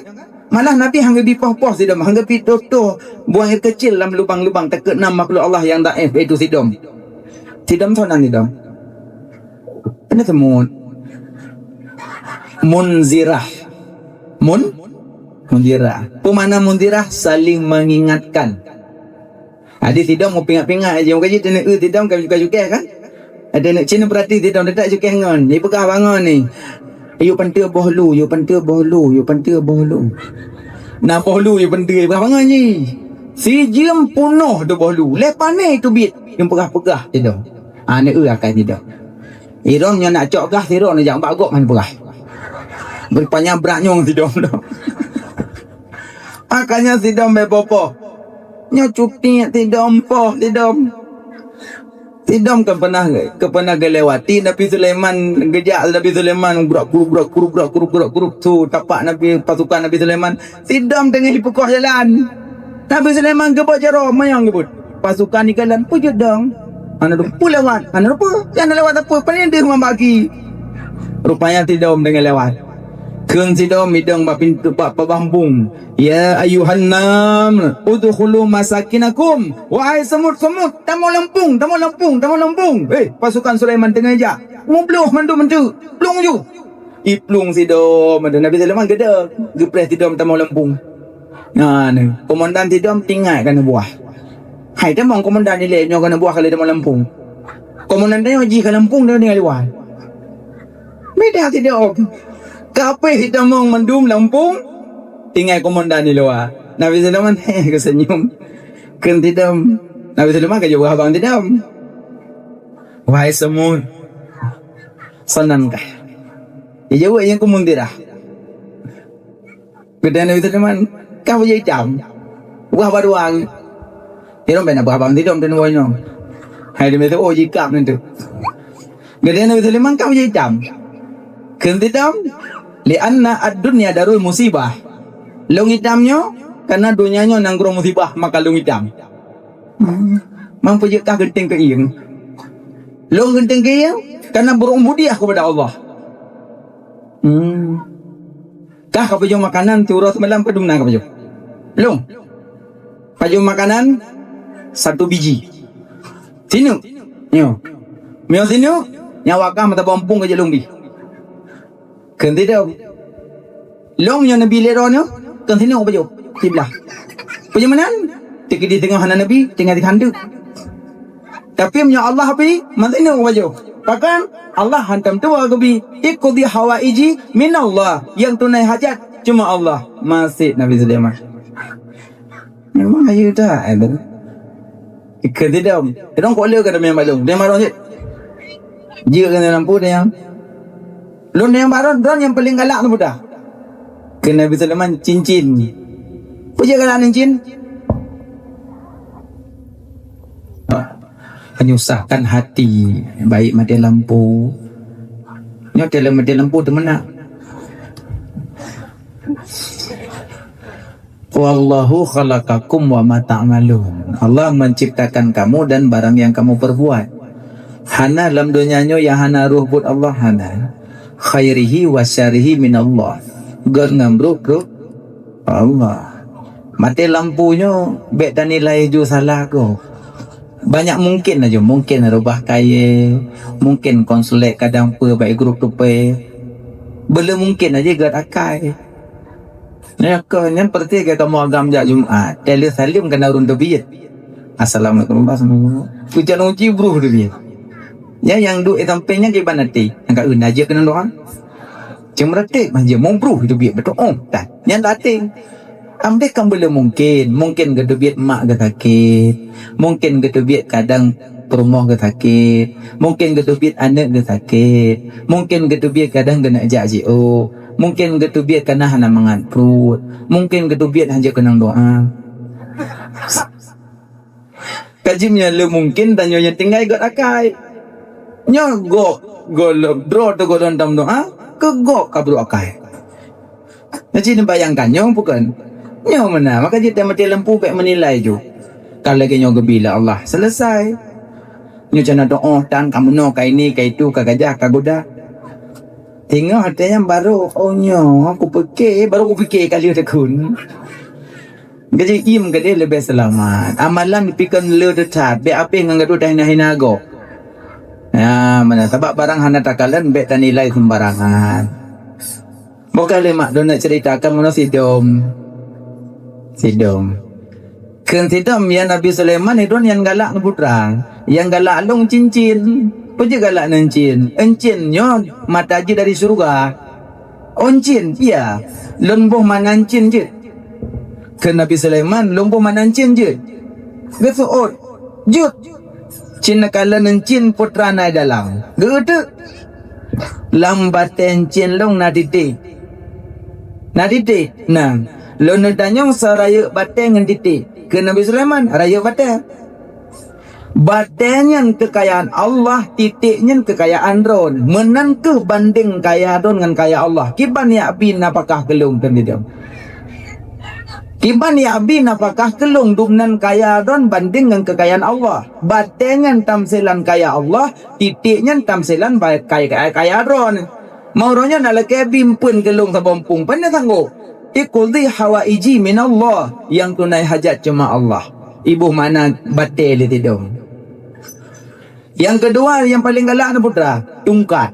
Malah Nabi han geubi poh-poh sidom, han geubi toh-toh buang air kecil lam lubang-lubang takheun na makhluk Allah yang daif, iaitu sidom. Sidom soe nan sidom? Kena semut. Munzirah. Mun? Munzirah. Peue makna munzirah? Saling mengingatkan. Adi sidom meupingat-pingat aja. Muka jih teuneuk eu sidom ka cukai-cukai kan? Ada nak cina berarti sidom tak cukai ngon. Ni peugah bangon ni. Yuk pante boh lu, yuk pante boh lu, yuk pante boh lu. Nah boh lu yuk pante peugah bangon ni. Si jeuem punoh tu boh lu. Leh pané tu bit. Yang peugah-peugah sidom. Ha, ni eu akai sidom. Irom nyoe nak cok gah sidom ni jak bak gok man peugah. Berpanya brat nyong sidom tu. Makanya sidom bebo poh. Nyoe cuti sidom poh sidom. Sidom kan pernah, kan pernah geulewati Nabi Sulaiman, geujak Nabi Sulaiman, grak, guruk, grak, guruk, grak, guruk, grak, guruk. Tu tapak Nabi, pasukan Nabi Sulaiman. Sidom teungoh jipeukoh jalan. Nabi Sulaiman geubot jaroe, manyang geubot. Pasukan di jalan, peujeuet dong. Hana rupa lewat, hana rupa. Nyang lewat apa? Paling deuh mambagi. Rupanya sidom teungoh lewat. Kheun sidom idong bak pintoe bak pabah embung. Ya ayuhan naml, udkhulu masakinakum. Wahai semut-semut, tamong lam embung, tamong lam embung, tamong lam embung. Eh, pasukan Sulaiman teungoh jak. Mubloh mandum meunteu. Plueng ju. Iplueng sidom, Nabi Sulaiman geuda. Geupreh sidom tamong lam embung. Nah, ni, komandan sidom tinggai ka neubuah. Hai tamong komandan ilée nyoe ka neubuah kali tamong lam embung. Komandan tanyoe jih ka lampôh, tanyoe tinggai luwa. Beda sidom. Ka abéh jitamong mandum lampôh, tinggai komandan di luwa. Nabi Sulaiman geusenyum. Kheun sidom. Nabi Sulaiman ka jaweueb abang sidom. Wahai semut, sonan kah? Jijaweueb nyang keumun tirah. Geutanyong Nabi Sulaiman, "Kah bajèe itam?" "Wah, baruang." Sidom bèk na bak abang sidom, dan woe nyoe. Hai, di meutuoh jikab nanti. Geutanyong Nabi Sulaiman, "Kah bajèe itam?" Kheun sidom, "Li'anna ad-dunya darul musibah." Lôn itam nyoe, karena donya nyoe nanggroe musibah, maka lôn itam. Hmm. Mampu jeuet kah geunteng keu ieng? Lôn geunteng keu ieng, karena berubudiah kepada Allah. Hmm. Kah ka pajoh makanan siuroe seumalam, padum na ka pajoh? Lôn. Pajoh makanan satu biji. Sineuk. Nyoe. Meunyoe sineuk, nyawa kah mata bompong ka jeuet lôn bi. Kheun sidom. Lôn nyoe neubi lé droeneuh, kheun sineuk pajoh. Siblah. Peue meunan? Teukeudi teungoh hana neubi, tinggai di khandeuek. Tapi meunyoe Allah bi, meusineuk pajoh. Pakon? Allah hantom tuwoe geubi. Iqdi hawaiji minallah. Nyang tunai hajat cuma Allah. Maséh Nabi Sulaiman. Memang ayu that, eh, tu. Keu sidom. Sidom kok le ka demi balong. Dia marong cit. Jeuet keu lampu dia. Lôn nyang baron, droen nyang paléng galak tu buta. Keu Nabi Sulaiman cincin. Peue jeuet galak cincin? Menyusahkan hati, baik mati lampu. Nyoe dalam mati lampu teumeunak. "Wallahu khalaqakum wa ma ta'malun." Allah menciptakan kamu dan barang yang kamu perbuat. Hana lam donya nyoe nyang hana roh buet Allah, hana. Khairihi wa syarihi minallah. Gét ngon brok-brok Allah. Maté lampu nyoe bèk tanilai ju salah gob. Banyak mungkin laju, mungkin rubah kayèe, mungkin konslet kadang peue bak grup tupée. Beuleumungkin laju gét akai. Nyoe keuh nyan peureuté keu kamoe agam jak Jumat, teuh lheueh saleuem keunan ureueng teubiet. Assalamualaikum, Bah. Pujan uji bruh teubiet. Nyan nyang duek sampéng nyan kiban até. Nyang ka eun aja keunan doa. Cuma raték mah jeuet mubruh teubiet beutôi. Oh, tan. Nyan até. Am deh kan beuleumungkin, mungkin geuteubiet mak geusakét, mungkin geuteubiet kadang peurumoh geusakét, mungkin geuteubiet aneuk geusakét, mungkin geuteubiet kadang geuneuk jak jiôh, mungkin geuteubiet kana hana mangat pruet, mungkin geuteubiet hanjeuet keunong doa. Ka jeuem nyan le mungkin tanyoe nyang tinggai gét akai. Nyoe gob gohlom droe teuh gohlom tameudoa, keu gob ka brok akai. Nyoe cit neubayangkan nyoe bukon? Nyoe meunan, maka jeuet maté lampu bèk meunilai ju. Ka lagèe nyoe geubi lé Allah, selesai. Nyoe cana doa tan ka meunoe, ka ini, ka itu, ka gajah, ka guda. Teungoh até nyan baru, oh nyoe, kupike, baru kupike ka lheueh teukheun. Gaji im gadeh leubeh seulamat. Amalan pikeun le teutat, bèk abéh ngon gata tahina-hina gob. Ya, meunan sabab barang hana takalon bèk tanilai seumbarangan. Bukon lé mak droeneuh ceritakan meunoe sidom. Sidom. Kheun sidom, ya Nabi Sulaiman, droen nyang galak neuputra. Nyang galak lôn cincin. Peue jeuet galak neuncin? Euncin nyoe mata jih dari syeuruga. Euncin, iya. Lôn boh mana euncin jeuet. Kheun Nabi Sulaiman, lôn boh mana euncin jeuet. Geuseuôt, jeuet. Cit neukalon euncin putra na dalam. Geuteuk. Lam batée euncin lôn na titék. Na titék? Na. Lôn neutanyong soe rayeuk batée ngon titék. Kheun Nabi Sulaiman, rayeuk batée. Batée nyan keukayaan Allah, titék nyan keukayaan droen. Meunan kheueh bandeng kaya droen ngon kaya Allah. Kiban jak bi nafakah keu lôn, kheun sidom. Kiban jak bi nafakah keu lôn, dumnan kaya droen bandeng ngon keukayaan Allah. Batée nyan tamsilan kaya Allah, titék nyan tamsilan ba-, kaya, kaya, kaya droen. Meurunoe na lakée bi meupeuen keu lôn sabompung, pane sanggob. Iqdi hawaiji minallah, nyang tunai hajat cuma Allah. Iboh makna batée lé sidom. Nyang keudua, nyang paleng galak na putra, tungkat.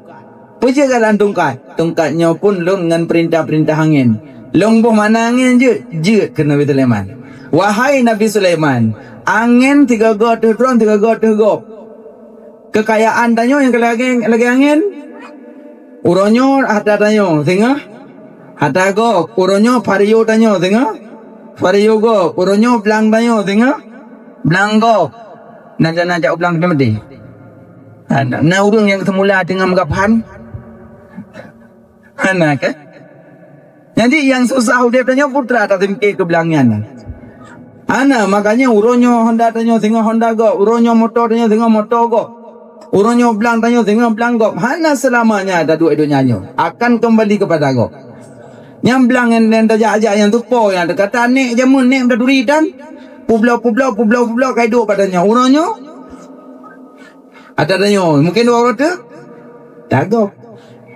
Peue jeuet galak tungkat? Tungkat nyoe pun lôn ngon peurintah-peurintah angén. Lôn boh mana angén jeuet? Jeuet, kheun Nabi Sulaiman. Wahai Nabi Sulaiman, angén sigoe-goe teuh droen, sigoe-goe teuh gob. Keukayaan tanyoe nyang lagèe, lagèe angén. Uroe nyoe hareuta tanyoe singoh hareuta gob, uroe nyoe vario tanyoe singoh vario gob, uroe nyoe blang tanyoe singoh blang gob. Na, na, na jak u blang teuma maté. Na, na ureueng nyang seumula teungoh meugabhan. Hana kan? Jadi nyang susah udép tanyoe peue teuma taseumké keu blang nyan. Hana, makanya uroe nyoe Honda tanyoe singoh Honda gob, uroe nyoe moto tanyoe singoh moto gob. Uroe nyoe blang tanyoe singoh blang gob. Hana seulamanya taduek donya nyoe. Akan kembali kepada gob. Nyang blang nyan, nyan tajak-jak nyang tupo nyan, kata nèk jameun nèk meudaduri dan publoe-publoe, publoe-publoe kai duek bak tanyoe. Uroe nyoe Ata tanyoe, mungken dua uroe teuh tagob.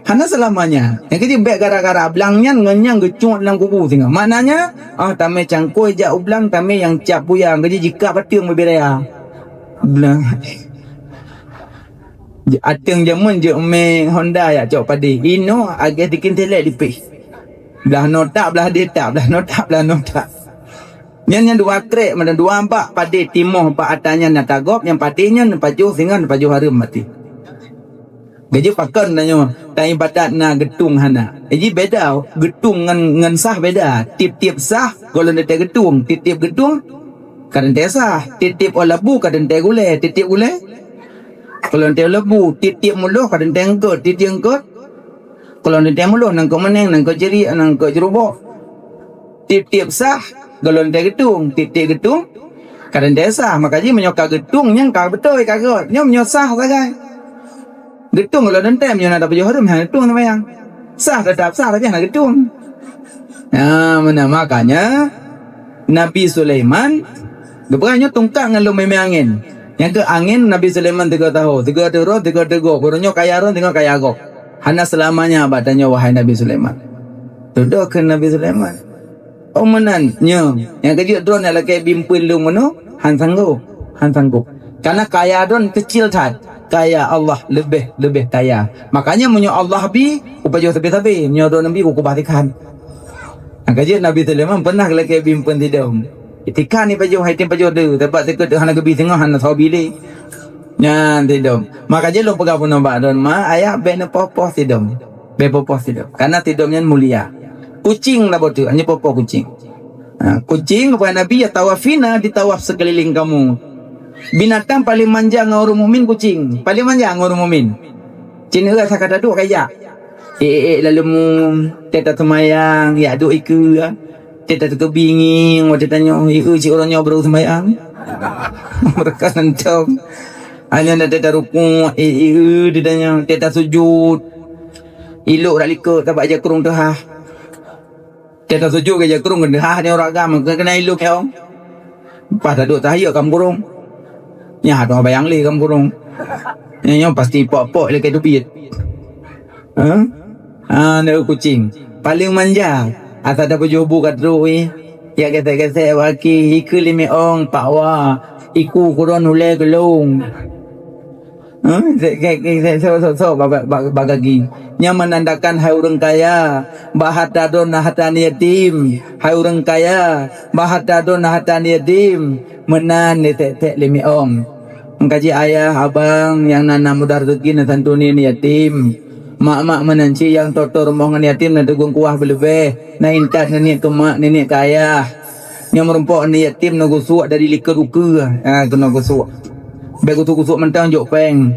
Hana seulamanya. Nyang keujeuet bèk gara-gara blang nyan ngon nyang geucok lam kubu singoh. Maknanya, ah, tamè cangkôi jak u blang, tamè nyang cap buya, keujeuet jikab ateueng bubé raya. Blang. Ateueng jameun jeuet mè Honda jak cok padé. Inoe agèh tikin télek lipéh. Blah noe tak, blah deh tak, blah noe tak, blah noe tak. Nyan, nyan dua krek, meunan dua bak padé timoh bak ata nyan na tagob, nyang padé nyan neupajoh singoh neupajoh hareuem maté. Keujeuet pakon tanyoe, taibadat na geutung hana. Jadi beda, geutung ngon, ngon sah beda. Tiep-tiep sah, gohlom teuntèe geutung. Tiep-tiep geutung, ka teuntèe sah. Tiep-tiep 'oh labu, ka teuntèe gulèe. Tiep-tiep gulèe, gohlom teuntèe labu. Tiep-tiep muloh, ka teuntèe eungkot. Tiep-tiep eungkot, gohlom teuntèe muloh, nangkok meuneng, nangkok ceuriek, nangkok ceurubok. Tiep-tiep sah, gohlom teuntèe geutung. Tiep-tiep geutung, ka teuntèe sah. Maka jih meunyoe ka geutung, nyan ka beutôi ka gèt. Nyoe meunyoe sah sagai. Geutung gohlom teuntèe, meunyoe na tapajoh hareuem, hana geutung seumayang. Sah teutap sah, tapi hana geutung. Nah, meunan makanya Nabi Sulaiman geupeugah nyoe tungkat ngon lôn mimé angén. Nyang keu angén Nabi Sulaiman tiga tahun, tiga teuro, tiga teuro, geuh nyoe kaya ron, tiga kaya gob. Hana seulamanya bak tanyoe, wahai Nabi Sulaiman. Dudoe kheun Nabi Sulaiman. Oh meunan, nyoe, nyang keujeuet droeneuh lakèe bimpeuen lôn meunoe, han sanggôp, han sanggôp. Karena kaya droeneuh keucil that, kaya Allah leubeh, leubeh kaya. Makanya meunyoe Allah bi, upajoh sabé-sabé, meunyoe droeneuh bi, kukubah tikhan. Nyang keujeuet Nabi Sulaiman peunah lakèe bimpeuen sidom. Tikhan ipajoh, hai tem pajoh deuh, sabab sikeuteuk hana geubi singoh hana soe bi lé. Nyan sidom. Maka jih lôn peugah bunoe bak droeneuh, ma, ayah, bèk neupoh-poh sidom. Bèk poh-poh sidom. Karena sidom nyan mulia. Kucing na boh teuk, hana poh-poh kucing. Ha, kucing, kata Nabi, "Yatawafina, ditawaf sekeliling kamu." Binatang paléng manja ngon ureueng mukmin kucing. Paléng manja ngon ureueng mukmin. Cit neueu asai ka taduek ka jak. Ék-ék lam leumô, teuka seumayang, jak duek ikeue. Teuka teukeubingieng, watèe tanyoe, "Ieu cit uroe nyoe barô seumayang?" Meureuka nantong. Hana na teuka rukuk, ieu, ieu, teuka tanyoe, teuka sujud. Ilok rak likot, tabak jakrong teuhah. Teuka sujud keu jakrong keu teuhah nyoe rak agam, keu keunan ilok keong. Pas taduek tahiyat ka meukurong. Nyan hana bayang lé ka meukurong. Nyan, nyan pasti pok-pok ilakèe teubiet. Ha? Ha, neu kucing. Paléng manja. Asai tapajoh bu ka trok, ih. Jak gesek-gesek bak gaki, ikeue limèe ong, pak wa. Iku kudon ulèe geulong. Hah? Sok, sok, sok, bak, bak, bak gaki. Nyan meunandakan hai ureueng kaya, bak hareuta droeneuh na hareuta aneuk yatim. Hai ureueng kaya, bak hareuta droeneuh na hareuta aneuk yatim. Meunan neutek-tek lé miong. Meukaji ayah, abang nyang na, na mudah rezeki neusantuni aneuk yatim. Mak-mak meunan cit nyang toto rumoh ngon yatim neuteugon kuah beuleubeh. Na intat neuniet keu mak, neuniet keu ayah. Nyoe meurumpok aneuk yatim neugusuek dari likot ukeue, ha, keunoe gusuek. Bèk gusuek-gusuek mantong, jok péng.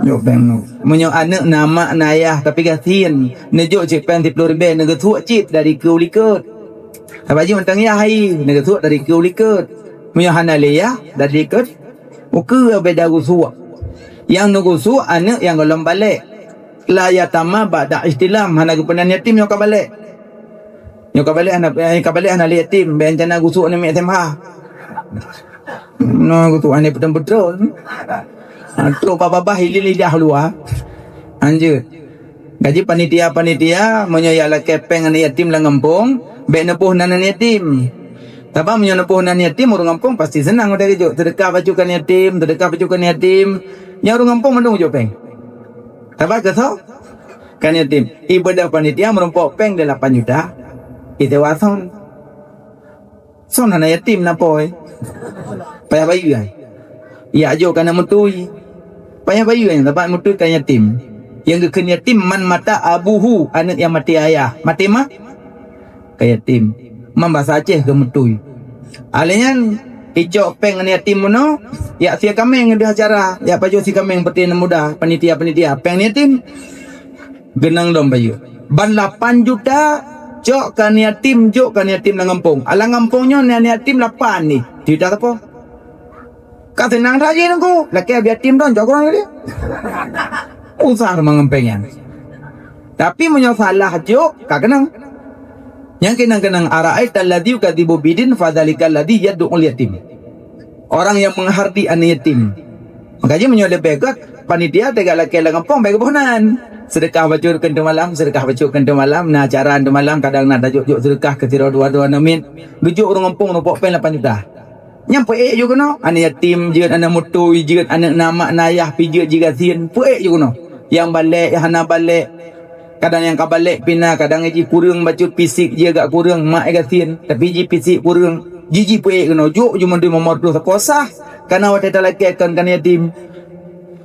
Jok péng. Meunyoe aneuk na mak na ayah tapi gasien, neujok cit péng siplôh ribèe, neugusuek cit dari keue u likot. Sabab jih mantong yah hai, neugusuek dari keue u likot. Meunyoe hana lé yah, dari likot ukeue beda gusuek. Nyang neugusuek aneuk nyang gohlom balek. La yatama ba'da ihtilam, hana geupeunan yatim nyoe ka balek. Nyoe ka balek hana, eh, ka balek hana lé yatim, bèk rencana gusuek aneuk miet S M A. Nyoe gusuek aneuk peutrôn-peutrôn. Ha, trok bak babah hileue lidah luwa. Hanjeuet. Kaji panitia-panitia, meunyoe jak lakèe péng aneuk yatim lam gampông, bèk neuboh nan aneuk yatim. Sabab meunyoe neuboh nan yatim, ureueng gampông pasti seunang watèe geujok. Seudeukah bacut keu aneuk yatim, seudeukah bacut keu aneuk yatim. Nyan ureueng gampông mandum geujok péng. Sabab keu soe? Keu aneuk yatim. Ibadah panitia meurumpok péng delapan juta. Isewa son. Son hana yatim na pôi. Payah bayeue ai. Jak jok keu aneuk meutui. Payah bayeue nyan, sabab meuteue ka yatim. Nyang geukheun yatim, man mata abuhu, aneuk nyang maté ayah. Maté ma? Ka yatim. Man basa Aceh keu meuteue. Alèh nyan, icok péng aneuk yatim bunoe, jak sie kaméng di acara, jak pajoh sie kaméng peuté aneuk muda, panitia-panitia, péng aneuk yatim. Geunang dom bayeue. Ban lapan juta, cok keu aneuk yatim, jok keu aneuk yatim lam gampông. Alah gampông nyoe aneuk yatim lapan nih. Cerita apa? Ka seunang that jih Teungku, lakèe abiatim droe cok droe lé. Usah teuma ngon péng nyan. Tapi meunyoe salah jok, ka keunong. Nyang keunong-keunong, "Ara'aital ladzi yukadzibu bidin fadzalikal ladzi yad'ul yatim." Orang yang menghardik anak yatim. Maka jih meunyoe leubeh gèt, panitia teuga lakèe lam gampông bèk geuboh nan. Seudeukah bacut keu enteuk malam, seudeukah bacut keu enteuk malam, na acara enteuk malam, kadang na tajok-jok seudeukah keu sidroe dua-dua aneuk miet. Geujok ureueng gampông neupok péng lapan juta. Nyan peuék ju keunoe, aneuk yatim jeuet, aneuk meuteue jeuet, aneuk na mak na yah pih jeuet jigasien, peuék ju keunoe. Nyang balek, nyang hana balek, kadang nyang ka balek pih na, kadang jih kureueng bacut fisik jih agak kureueng, mak gasien, tapi jih fisik kureueng, jih jih peuék keunoe, jok ju mandum meumor dua sakoe sah, kana watèe talakèe kon ka aneuk yatim.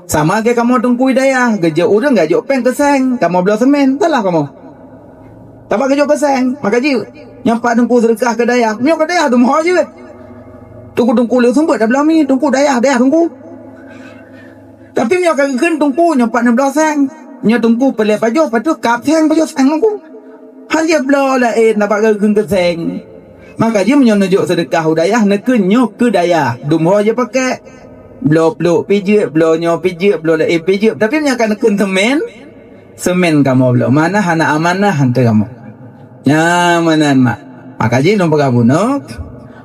Sama lagèe kamoe Teungku di dayah, geujok ureueng geujok péng keu seng, kamoe bloe seumén, salah kamoe. Tabak geujok keu seng, maka jih nyang pat Teungku seudeukah keu dayah. Nyoe keu dayah teuma ho jeuet. Teungku-teungku lé sumbeut tabloe mi, Teungku dayah, dayah Teungku. Tapi nyoe ka geukheun Teungku, nyoe pat neubloe seng. Nyoe Teungku peureulèe pajoh, pajoh kap seng, pajoh seng Teungku. Han jeuet bloe laén tabak geukheun keu seng. Maka jih meunyoe neujok seudeukah u dayah, neukheun nyoe keu dayah. Dum ho jeuet pakèk. Bloe pluek pih jeuet, bloe nyoe pih jeuet, bloe laén pih jeuet. Tapi meunyoe ka neukheun seumén, seumén kamoe bloe. Mana hana amanah hanté kamoe. Nyan meunan mak. Maka jih lôn peugah bunoe,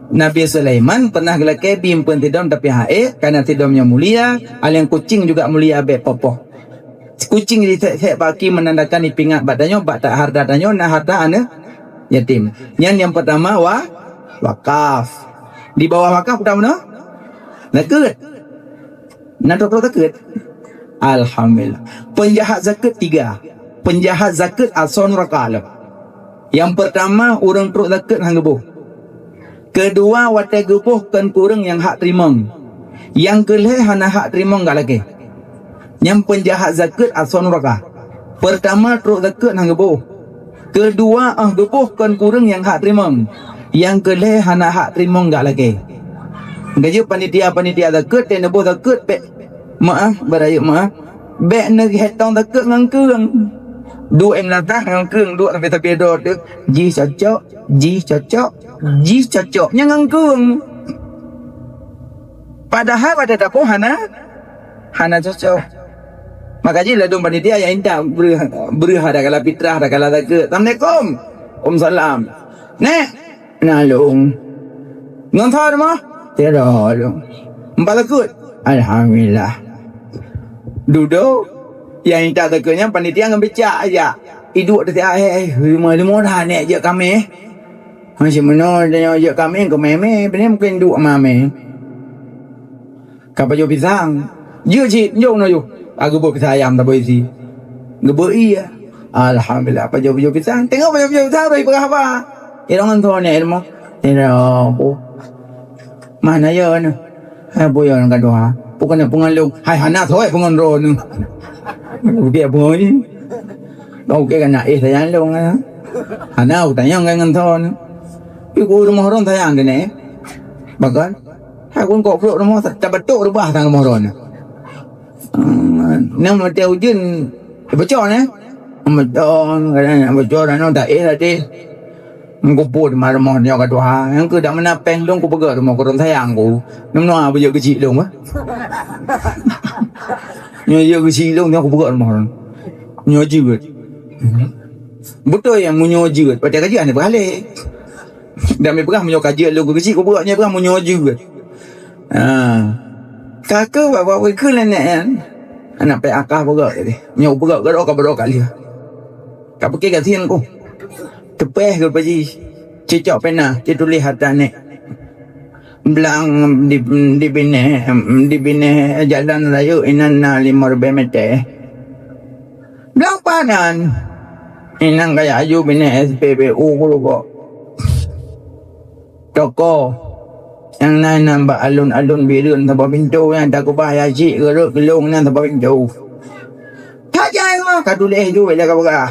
Nabi Sulaiman pernah geulakèe bi eumpeuen sidom tapi hana ék, karena sidom nyang mulia, aléng kucing juga mulia bèk poh-poh. Kucing jisèk-sèk bak gaki menandakan jipeuingat bak tanyoe, bak ta-, harta tanyoe, na harta aneuk yatim. Nyan nyang peurtama wa-, wakaf. Di bawah wakaf peue bunoe? Zakeuet. Na trok-trok zakeuet? Alhamdulillah. Peunjahat zakeuet tiga. Peunjahat zakeuet asoe nuraka lom. Nyang peurtama, ureueng trok zakeuet han geuboh. Keudua, watèe geuboh kon keu ureueng nyang hak teurimong. Nyang keulhèe hana hak teurimong gak lakèe. Nyan peunjahat zakeuet asoe nuraka. Peurtama trok zakeuet han geuboh. Keudua óh geuboh kon keu ureueng nyang hak teurimong. Nyang keulhèe hana hak teurimong gak lakèe. Geujeuet panitia-panitia zakeuet, teuh neuboh zakeuet bèk meu'ah, beurayeuk meu'ah. Bèk neuhitông zakeuet ngon keueng. Duek meunasah ngon keueng, duek sabe-sabe droe teuh. Jih cocok, jih cocok, jih cocok. Nyan ngon keueng. Padahai watèe taboh hana, hana cocok. Maka jih ladôm panitia nyang intat breuh, breuh ada kala fitrah, ada kala zakeuet. Assalamualaikum. Waalaikumsalam. Nèk, na lôn. Ngon tho teuma? Tiro lôn. Empat zakeuet. Alhamdulillah. Dudoe, nyang intat zakeuet nyan panitia ngon bicak aja. Iduek di siat, "Hei, hei, lima-lima dah nèk jeuet keu amé." Masih meunoe tanyoe jeuet keu amé, keu mé-mé, bini mungken duek ma amé. Ka pajoh pisang. Jeuet cit, jok na yôh. Ka geuboh pisang ayam taboi isi. Geuboh ie. Alhamdulillah, pajoh-pajoh pisang. Teungoh pajoh-pajoh pisang, roh ipeugah haba. Ilôn ngon tho nèk ilmu. Ilôn, oh. Mana ya ni? Hai, boya nang gadoh ha. Bukan nak pengon lôn. Hai, hana thoi pengon droe ni. Bukan pengon ni. Kau ke kan nak eh sayang lôn kan. Hana aku tanya ngan ngan thon. Pi ku rumoh ron sayang kene. Bagan. Hai kun kok peluk rumoh tabetok rubah tang rumoh ron. Hmm, nang mata ujeuen bocor eh. Beton kan bocor anu tak eh tadi. Meukumpul di rumoh nyoe ka tuha. Nyang keu dak meunan péng lôn kupeugah rumoh kureueng sayang ku. Nyoe meunoe beujeuet keuchik lôn bah. Nyoe jeuet keuchik lôn nyoe kupeugah rumoh lôn. Nyoe jeuet. Beutôi nyang meunyoe jeuet, watèe ka jeuet hana peugah lé. Dan meupeugah meunyoe ka jeuet lôn keuchik kupeugah nyoe peugah meunyoe jeuet. Ha. Ka keu bak-bak keu lé nèk nyan. Anak P A K peugah tadi. Nyoe peugah ka droe ka baroe ka lheueh. Ka pike gasien ku. Teupeh geupaji. Cicok pena, cituléh atra nèk. Blang di, di binéh, di binéh jalan rayeuk inan na limong ribèe mètè. Blang panan. Inan kaya aju binéh S P B U ku lugok. Toko. Nyang na, na bak alun-alun Bireuen saboh pintoe, nyang takeubah Yasyik, Geureuek, Geulong, na saboh pintoe. That jai nyoe ka tuléh ju lé ka peugah.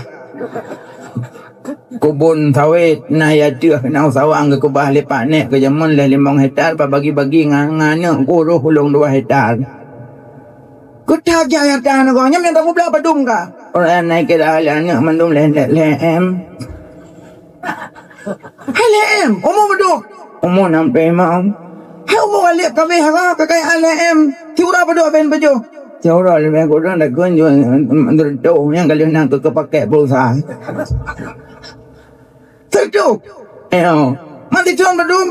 Kubon sawét na, ya teuh na sawang geukeubah lé Pak Nek keu jameun lhèe limong hektar, bak bagi-bagi ngan, ngan aneuk guru ulôn dua hektar. Keu that jai hareuta nyoe, nyan tapeublah padum ka. Ureueng na kira lé aneuk mandum lhèe, lhèe, lhèe M. Hai lhèe M, umu padum? Umu nam ploh limong. Hai umu galek ka abéh hara, ka kaya lhèe M. Siuroe padum abéh pajoh? Siuroe leubeh kurang takheun ju, meunurot nyang ka lheueh na keu, keu pakèk pulsa. Sireutoh. Eh, oh. Man sithon padum?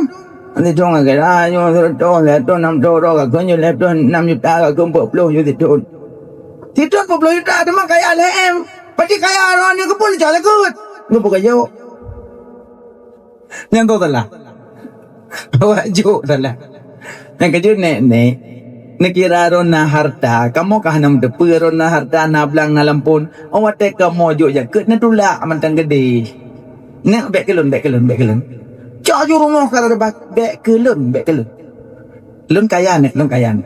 Man sithon ka kira nyoe sireutoh, lhèe thon nam ploh droe ka kheun ju, lhèe thon nam juta ka kheun peuet ploh ju sithon. Sithon peuet ploh juta teuma kaya lhèe M. Pasti kaya droe nyoe keupeue leucah lagut. Nyoe bukan jaweueb. Nyang tu salah. Awak jok salah. Nyang keujeuet nek-nek, neukira droe na hareuta, kamoe ka hana meuteupeue droe na hareuta, na blang, na lampôn. Oh, watèe kamoe jok jakeuet neutulak mantong keudéh. Nek, bèk keu lôn, bèk keu lôn, bèk keu lôn. Cok ju rumoh ka rot bak, bèk keu lôn, bèk keu lôn. Lôn kaya nek, lôn kaya nek.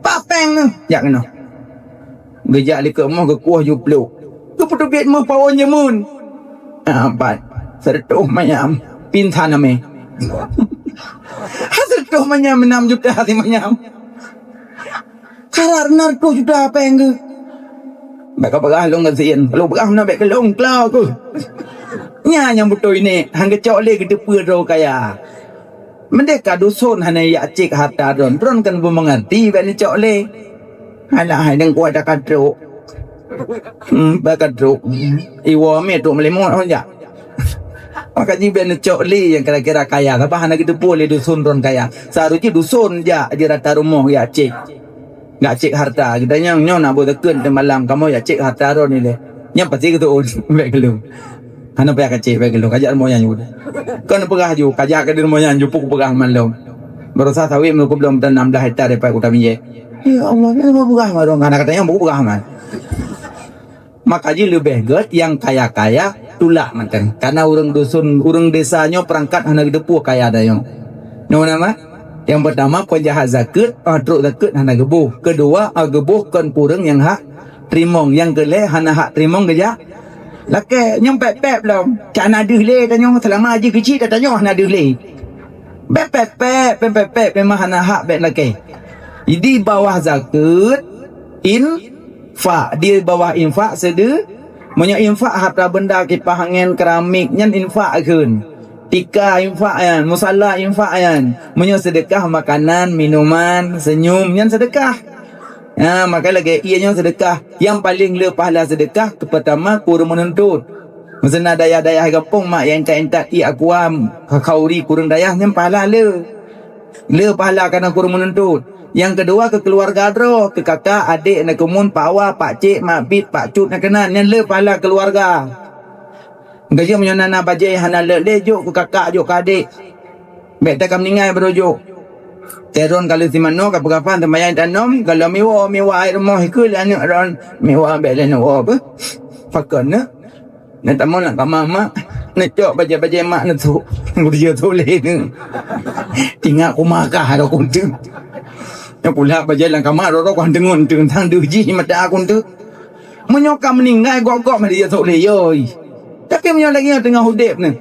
Papeng neuh, jak keunoe. Geujak likot moh geukueh ju pluek. Geupeuteubiet moh pawon jameun. Ah, pat. Sireutoh manyam. Pinsan amé. Sireutoh manyam, nam juta simanyam. Karab na reutôh juta péng geuh. Bèk kapeugah lôn gasien. Lôn peugah meunan bèk keu lôn klo keuh. Nyan nyang beutôi nèk, han geucok lé geuteupeue droe kaya. Meudeh ka duson hana jak cék hareuta droen, droen kan beumeungeurti bèk neucok lé. Alah hai deungkuat dak ka trok. Hmm, bèk ka trok. Iwoe mé trok meulimong jak. Maka jih bèk neucok lé nyang kira-kira kaya, sabab hana geuteupeue lé duson droen kaya. Seuharusnya duson jak di rata rumoh jak cék. Jak cék hareuta. Geutanyoe nyoe na boh takheun teumalam kamoe jak cék hareuta droen ilèe. Nyan pasti geuteuôn bèk keu lôn. Hana payah kacék bèk keu lôn, kajak rumoh nyan ju. Kon peugah ju, kajak keu rumoh nyan ju, peue kupeugah man lôn. Baroesa sawét meunurot kublom dan enam belas hektar dipat kuta Minjee. Ya Allah, nyan peugah man lôn, hana katanyong peue kupeugah man. Maka jih leubeh gèt nyang kaya-kaya tulak mantong. Karena ureueng duson, ureueng desa nyoe peurangkat hana geuteupeue kaya tanyoe. Nyoe nama? Nyang peurtama, peunjahat zakeuet, ah, trok zakeuet hana geuboh. Keudua, ah, geuboh kon ureueng nyang hak teurimong. Nyang keulhèe hana hak teurimong geujak lakèe. Nyoe pèp-pèp lom. Cak na deuh lé tanyoe, seulama jih keuchik tanyoe hana deuh lé. Bèk pèp-pèp, pèp-pèp, memang hana hak bèk lakèe. Di bawah zakeuet, infak. Di bawah infak seudeu-, meunyoe infak harta benda, kipah angèn, keramik, nyan infak kheun. Tika infak nyan, musala infak nyan. Meunyoe seudeukah makanan, minuman, seunyum, nyan seudeukah. Ha, maka lagèe ie nyoe seudeukah. Nyang paleng le pahala seudeukah, keu peurtama keu ureueng meununtot. Meuseu na dayah-dayah gampông mak nyang intat-intat ie aqua, khauri keu ureueng dayah nyan pahala le. Le pahala kana keu ureueng meununtot. Nyang keudua keu keuluwarga droe, keu kakak, adék, aneuk keumuen, pak wa, pak cék, mak bit, pak cut, na keunan, nyan le pahala keuluwarga. Geujok meunyoe na, na bajèe hana lé, lé jok keu kakak, jok keu adék. Bèk takameuningai baroe jok. Teron ka lheueh simanoe, ka peugah phan teumayang tanom, ka lom miwoe, miwoe aneuk rumoh, ikheun lé aneuk ron, miwoe bèk lé neuwoe beuh. Pakon neuh? Neutamong lam kama mak, neucok bajèe-bajèe mak neusok. Geudiyo sôk lé neuh. Ingat kumakah droe kunteuk. Nyoe kulhah bajèe lam kama, droe-droe kuhan teungon teung, sang deuh jih mata kunteuk. Meunyoe ka meuninggai, gok-gok meudiyo sôk lé yoi. Tapi meunyoe lagèe nyoe teungoh udép neuh,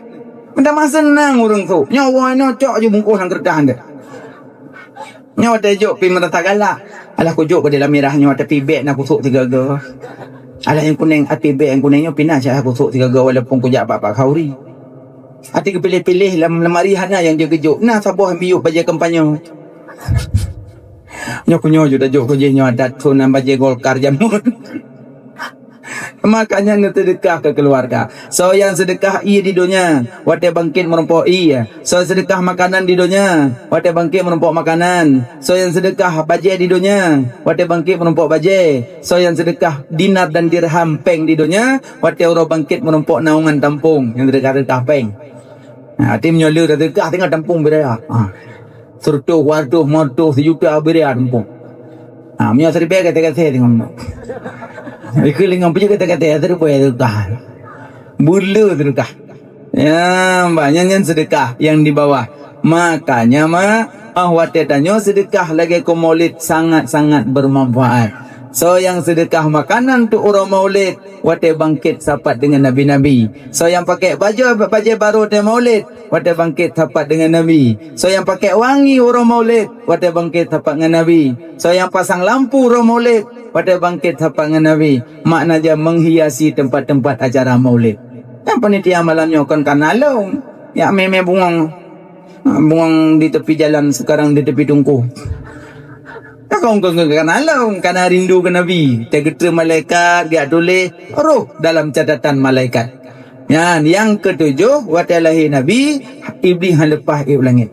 meutamah seunang ureueng sôk. Nyoe woe nyoe cok ju bungkôh lam keureutah deh. Nyoe watèe jok pih meurasa galak. Alah kujok bak dalam mirah nyoe, tapi bèk na kusok sigoe-goe. Alah nyang kunèng, até bèk nyang kunèng nyoe pih na syah kusok sigoe-goe walaupun kujak bak Pak Khauri. Até geupiléh-piléh lam lemari hana nyang jeuet geujok. Na saboh miyueb bajèe kampanye. Nyoe kunyoe ju tajok keu jih nyoe adat thon nyang bajèe Golkar jameun. Makanya neuseudeukah keu keuluwarga. Soe nyang seudeukah ie di donya, watèe bangkét meurumpok ie. Soe seudeukah makanan di donya, watèe bangkét meurumpok makanan. Soe nyang seudeukah bajèe di donya, watèe bangkét meurumpok bajèe. Soe nyang seudeukah dinar dan dirham péng di donya, watèe uroe bangkét meurumpok naungan tampông nyang seudeukah-seudeukah péng. Ha, até meunyoe le seudeukah tinggai tampông bira. Ha. Seureutôh, dua reutôh, lhèe reutôh, sijuta bira tampông. Ha, meunyoe siribèe gasèe-gasèe teungoh. Ikheun lé ngon peue jeuet gasèe-gasèe, siribèe seudeukah. Beuleu seudeukah. Ya, bah, nyan, nyan seudeukah nyang di bawah. Makanya, mak, Oh, watée tanyoe seudeukah lagée kon Maulid sangat-sangat beumanfaat. Soe nyang seudeukah makanan untuk uroe Maulid, watée bangkét sapat deungon nabi-nabi. Soe nyang pakai bajée, bajée barô watée Maulid, watée bangkét sapat deungon nabi. Soe nyang pakai wangi uroe Maulid, watée bangkét sapat ngon nabi. Soe nyang pasang lampu uroe Maulid, watée bangkét sapat ngon nabi. Makna jih menghiasi tempat-tempat acara Maulid. Nyang panitia malam nyoe kon kana lôn, yak mé-mé bungong. Bungong di tepi jalan, sekarang di tepi tungku. Kon, kon, kon kana lôn, kana rindu keu Nabi. Teugeuteu malaikat, geujak tuléh roh dalam catatan malaikat. Nyan, nyang keutujoh, watée lahé Nabi, Iblih han leupah ék u langét.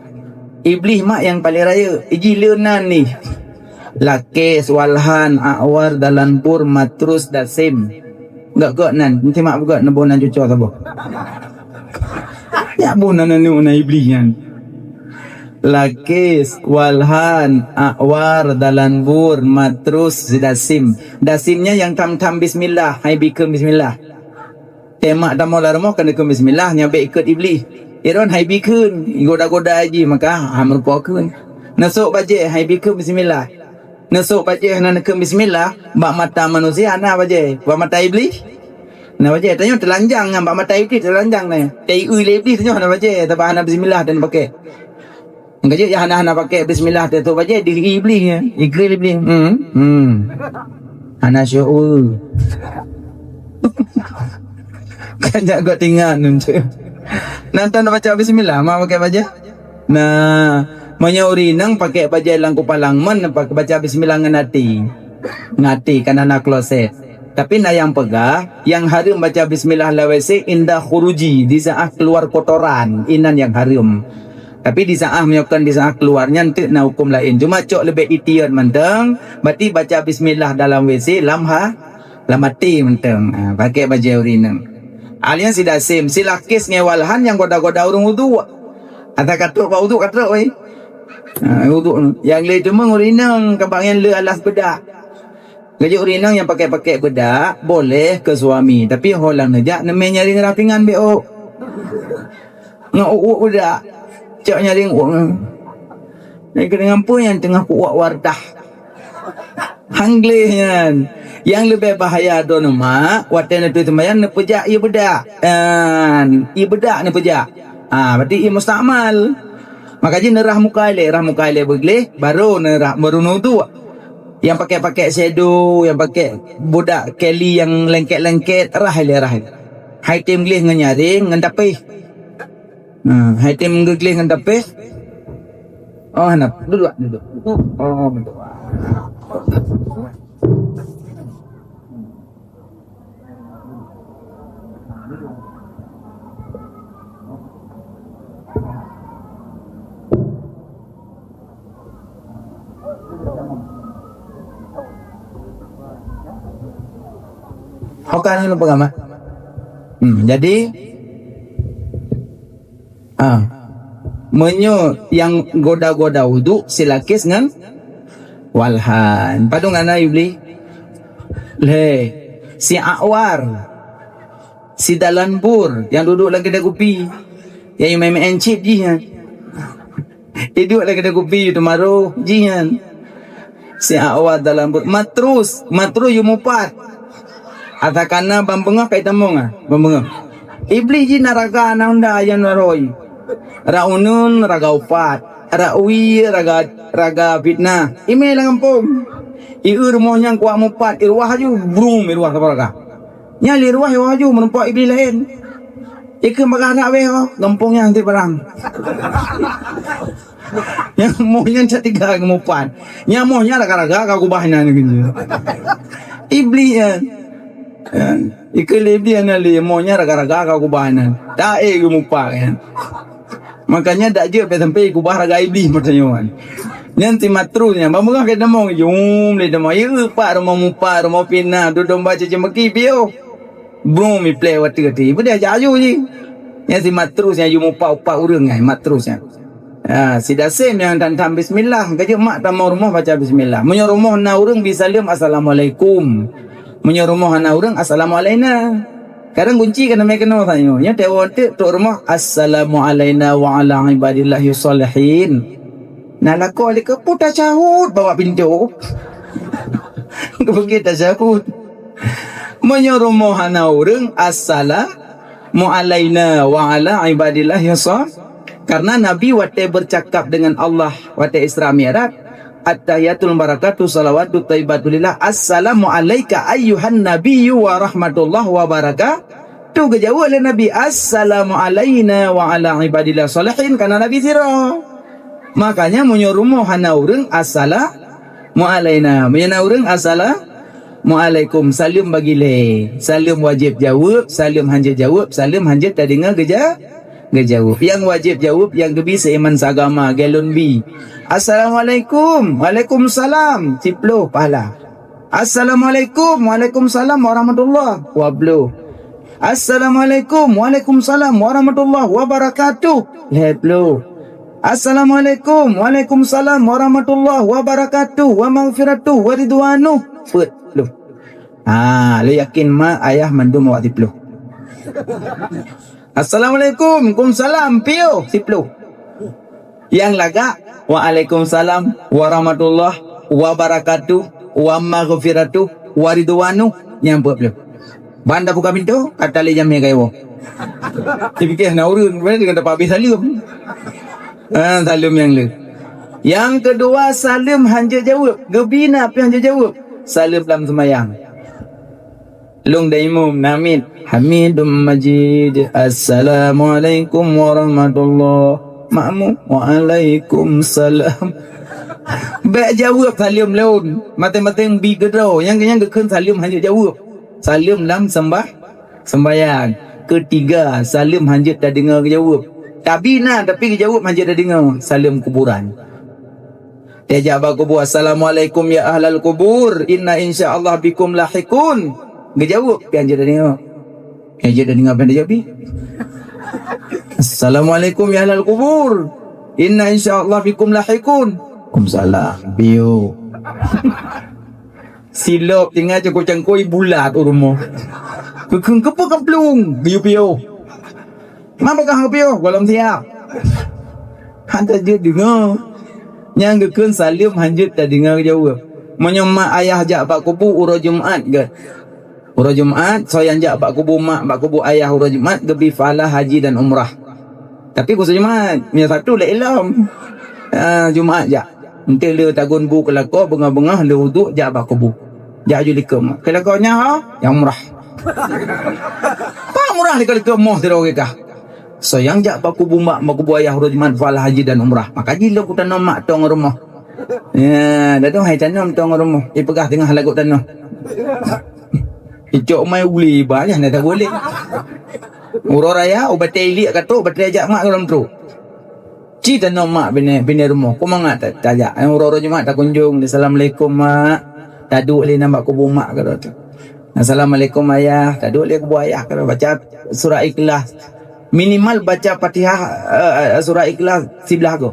Iblih mak nyang paleng rayeuk, jih le nan nih. Lakis, Walhan, Akwar, Dalanbur, Matrus, Dasim. Gak-gak nan, meusimak beugak neuboh nan cucoe saboh. Nyak boh nan aneuk na Iblih nyan. Lakis, Walhan, Akwar, Dalanbur, Matrus, Dasim. Dasim nyan nyang tham-tham bismillah, hai bikheun bismillah. Teuma tamoe lam rumoh keuneuk kheun bismillah, nyan bék ikot Iblih. Iron hai bikheun, goda-goda jih maka ha meurumpok kheun. Neusok bajée hai bikheun bismillah. Neusok bajée hana neukheun bismillah, bak mata manusia na bajée, bak mata Iblih na bajée. Tanyoe teulanjang nyan, bak mata Iblih teulanjang nyan. Taieu lé Iblih tanyoe hana bajée, sabab hana bismillah dan pakai. Nyang ka jeuet nyang hana-hana pakai bismillah teuh bajée, deuh Iblih nyan. Ikheun Iblih. Hmm. Hmm. Hana syukur. Kan jak gok tingat nun cek. Nonton baca bismillah, ma pakai bajée. Nah, meunyoe ureueng inong pakai bajée lam kupalang mon, pakai baca bismillah ngon até. Ngon até kan hana kloset. Tapi na nyang peugah, nyang hareuem baca bismillah lam W C inda khuruji, di saat keluar kotoran, inan nyang hareuem. Tapi di saat meunyoe kon di saat keluar nyan teuk na huköm laén. Cuma cok leubeh ihtiyat mantong, berarti baca bismillah dalam W C lam ha, lam até mantong. Ha, pakai bajée ureueng inong. Alien si Dasim, si Lakis ngon Walhan nyang goda-goda ureueng uduk. Ata ka trok bak uduk ka trok weh. Ha, uduk. Nyang lé teuma ureueng inong ka bak nyan le alas beudak. Laju ureueng inong nyang pakai-pakai beudak boleh keu suami, tapi ho lam neujak neumé nyaring rah pingan bék ôk. Ngon ôk-ôk beudak. Cok nyaring ôk. Nyan keuneuk ngon peue nyang teungoh kuwak wardah. Han gleh nyan. Nyang leubeh bahaya droeneuh mak, watée neuturi seumayang neupeujak ié beudak. Ah, ié beudak neupeujak. Ah, berarti ié mustakmal. Maka jih neurah muka ilée, rah muka ilée beugleh, baru neurah, baru neuuduk. Nyang pakai-pakai shadow, nyang pakai budak Kelly nyang lengket-lengket, rah ilée, rah ilée. Hai tem gleh ngon nyaring, ngon tapéh. Ha, hai tem geugleh ngon tapéh. Oh, hana. Duduk, duduk. Oh, betul. Oke, ini pegang, Mak. Hmm, jadi, ah, meunyoe nyang goda-goda uduk si Lakis ngon Walhan. Padub ngon na Iblih? Lhée, si Akwar, si Dalanbur nyang duduek lam keudée kupi. Nyang imé-imé cit jih nyan. Iduek lam keudée kupi teumaroh jih nyan. Si Akwar, Dalanbur, Matrus, Matrus yum upat. Ata kana ban beungoh ka itamong ah, ban beungoh. Iblih jih na raga na honda nyang naroi. Rot uneuen raga upat, rot wie raga, raga fitnah. Imé lam gampông. Ieu rumoh nyang kuat mupat, iruwah laju, brum, iruwah saboh raga. Nyan lé ruwah iruwah laju meurumpok Iblih laén. Ikheun bagah adak wéh oh, gampông nyan hanté barang. Nyang moh nyan cak tiga geumupat. Nyang moh nyan raga-raga ka kubah inan keujeuet. Iblih nyan. Ikheun lé Iblih nyan lé moh nyan raga-raga ka kubah inan. Taék geumupat nyan. Makanya dak jeuet bèk sampai kubah raga Iblih meutanyoe nyan. Nyan si Matrus nyan, ban beungoh ka itamong, jum lé tamong. Yue pat rumoh mupat, rumoh fitnah, duek domba ceuceumbeuki piôh. Brum iplek watèe ti. Peudeh jak aju jih. Nyan si Matrus nyan yue mupat-upat ureueng nyan, Matrus nyan. Ha, si Dasem nyang tham-tham bismillah, ka jeuet mak tamong rumoh baca bismillah. Meunyoe rumoh na ureueng bi saleuem, "Assalamualaikum." Meunyoe rumoh hana ureueng, "Assalamualaina." Kadang gunci ka neumè keunoe tanyoe. Nyoe teuwoe teuk trok rumoh, "Assalamualaina wa ala ibadillahis shalihin." Na lakoe lé keu peue tasyahud bak pintoe. Keu peue tasyahud. Meunyoe rumoh hana ureuëng, assalamu alaina wa ala ibadillah yusuf. Karena Nabi watée bercakap dengan Allah watée Isra Mi'raj, attahiyatul barakatuh salawatut thayyibatu lillah, assalamu alaika ayyuhan nabiyyu wa rahmatullah wa barakatuh. Tu geujaweueb lé Nabi, "Assalamu alaina wa ala ibadillah shalihin," karena Nabi sidroe. Makanya meunyoe rumoh hana ureuëng, "Assalamu alaina." Meunyoe na ureuëng, "Assalamu alaikum." Saleuem bagi lé. Saleuem wajéb jaweueb, saleuem hanjeuet jaweueb, saleuem hanjeuet tadeungoe geuja-, geujaweueb. Nyang wajéb jaweueb, nyang geubi seiman seagama, galon bi. "Assalamualaikum." "Waalaikumsalam." Siploh pahala. "Assalamualaikum." "Waalaikumsalam warahmatullah." Dua ploh. "Assalamualaikum." "Waalaikumsalam warahmatullah wabarakatuh." Lhée ploh. "Assalamualaikum." "Waalaikumsalam warahmatullah wabarakatuh wa maghfiratuh wa ridwanuh." Peuet ploh. Ha, lé yakin mak ayah mandum awak siploh. "Assalamualaikum." "Kumsalam." Piôh siploh. Nyang lagak, "Waalaikumsalam warahmatullah wabarakatuh wa maghfiratuh wa ridwanuh." Nyang peuet ploh. Ban tabuka pintoe, ka talé jamé kayèe woe. Dipikir na ureueng, rupanya dengan dapat habéh saleuem. Ah, saleuem nyang le. Nyang keudua, saleuem hanjeuet jaweueb. Geubi na pih hanjeuet jaweueb. Saleuem lam seumayang. Lôn dan imum, na miet. Hamidum Majid. Assalamualaikum warahmatullah. Makmum, waalaikumsalam. Bèk jaweueb saleuem lôn. Maté-maté bi keudroe. Nyang, nyang geukheun saleuem hanjeuet jaweueb. Saleuem lam seumbah, seumbahyang. Keutiga, saleuem hanjeuet tadeungoe geujaweueb. Tabi na, tapi geujaweueb hanjeuet tadeungoe. Saleuem kuburan. Tajak bak kubu, "Assalamualaikum ya ahlal kubur, inna insyaallah bikum lahiqun." Geujaweueb, pih hanjeuet tadeungoe. Hanjeuet tadeungoe, pih hanjeuet tabi. "Assalamualaikum ya ahlal kubur, inna insyaallah bikum lahiqun." "Waalaikumsalam." Biôh. Silop tinggai cangkôi-cangkôi bulat u rumoh. Geukheun keupeue ka plueng, geuyue piôh. Ma peugah geuyue piôh, gohlom siap. Hana jeuet deungoe. Nyang geukheun saleuem hanjeuet tadeungoe geujaweueb. Meunyoe mak ayah jak bak kubu uroe Jumat gèt. Uroe Jumat, soe nyang jak bak kubu mak, bak kubu ayah uroe Jumat geubri pahala haji dan umrah. Tapi khusos Jumat, meunyoe Sabtu lé ilom. Ah, Jumat jak. Enteuk le tagun bu keu lakoe, beungoh-beungoh le uduk jak bak kubu. Jak ju likot mak. Keu lakoe nyan ha, nyang umrah. Pak umrah likot-likot moh sidroe kah. Soe nyang jak bak kubu mak, bak kubu ayah uroe Jumat pahala haji dan umrah. Maka jih lôn kutanom mak tong rumoh. Ya, dadong hai tanom tong rumoh. Ipeugah teungoh lagot tanoh. Icok mai uli banyak na tak boleh. Uroe raya, ubat teh ilik katok, ubat teh jak mak dalam truk. Ci tanom mak binéh, binéh rumoh. Ku mangat ta-, tajak. Eh, uroe-uroe Jumat takunjung. "Assalamualaikum, Mak." Taduek lé nyan bak kubu mak keudroe tu. "Assalamualaikum, Ayah." Taduek lé kubu ayah keudroe. Baca surah Ikhlas. Minimal baca Fatihah, eh, eh, surah Ikhlas siblah goe.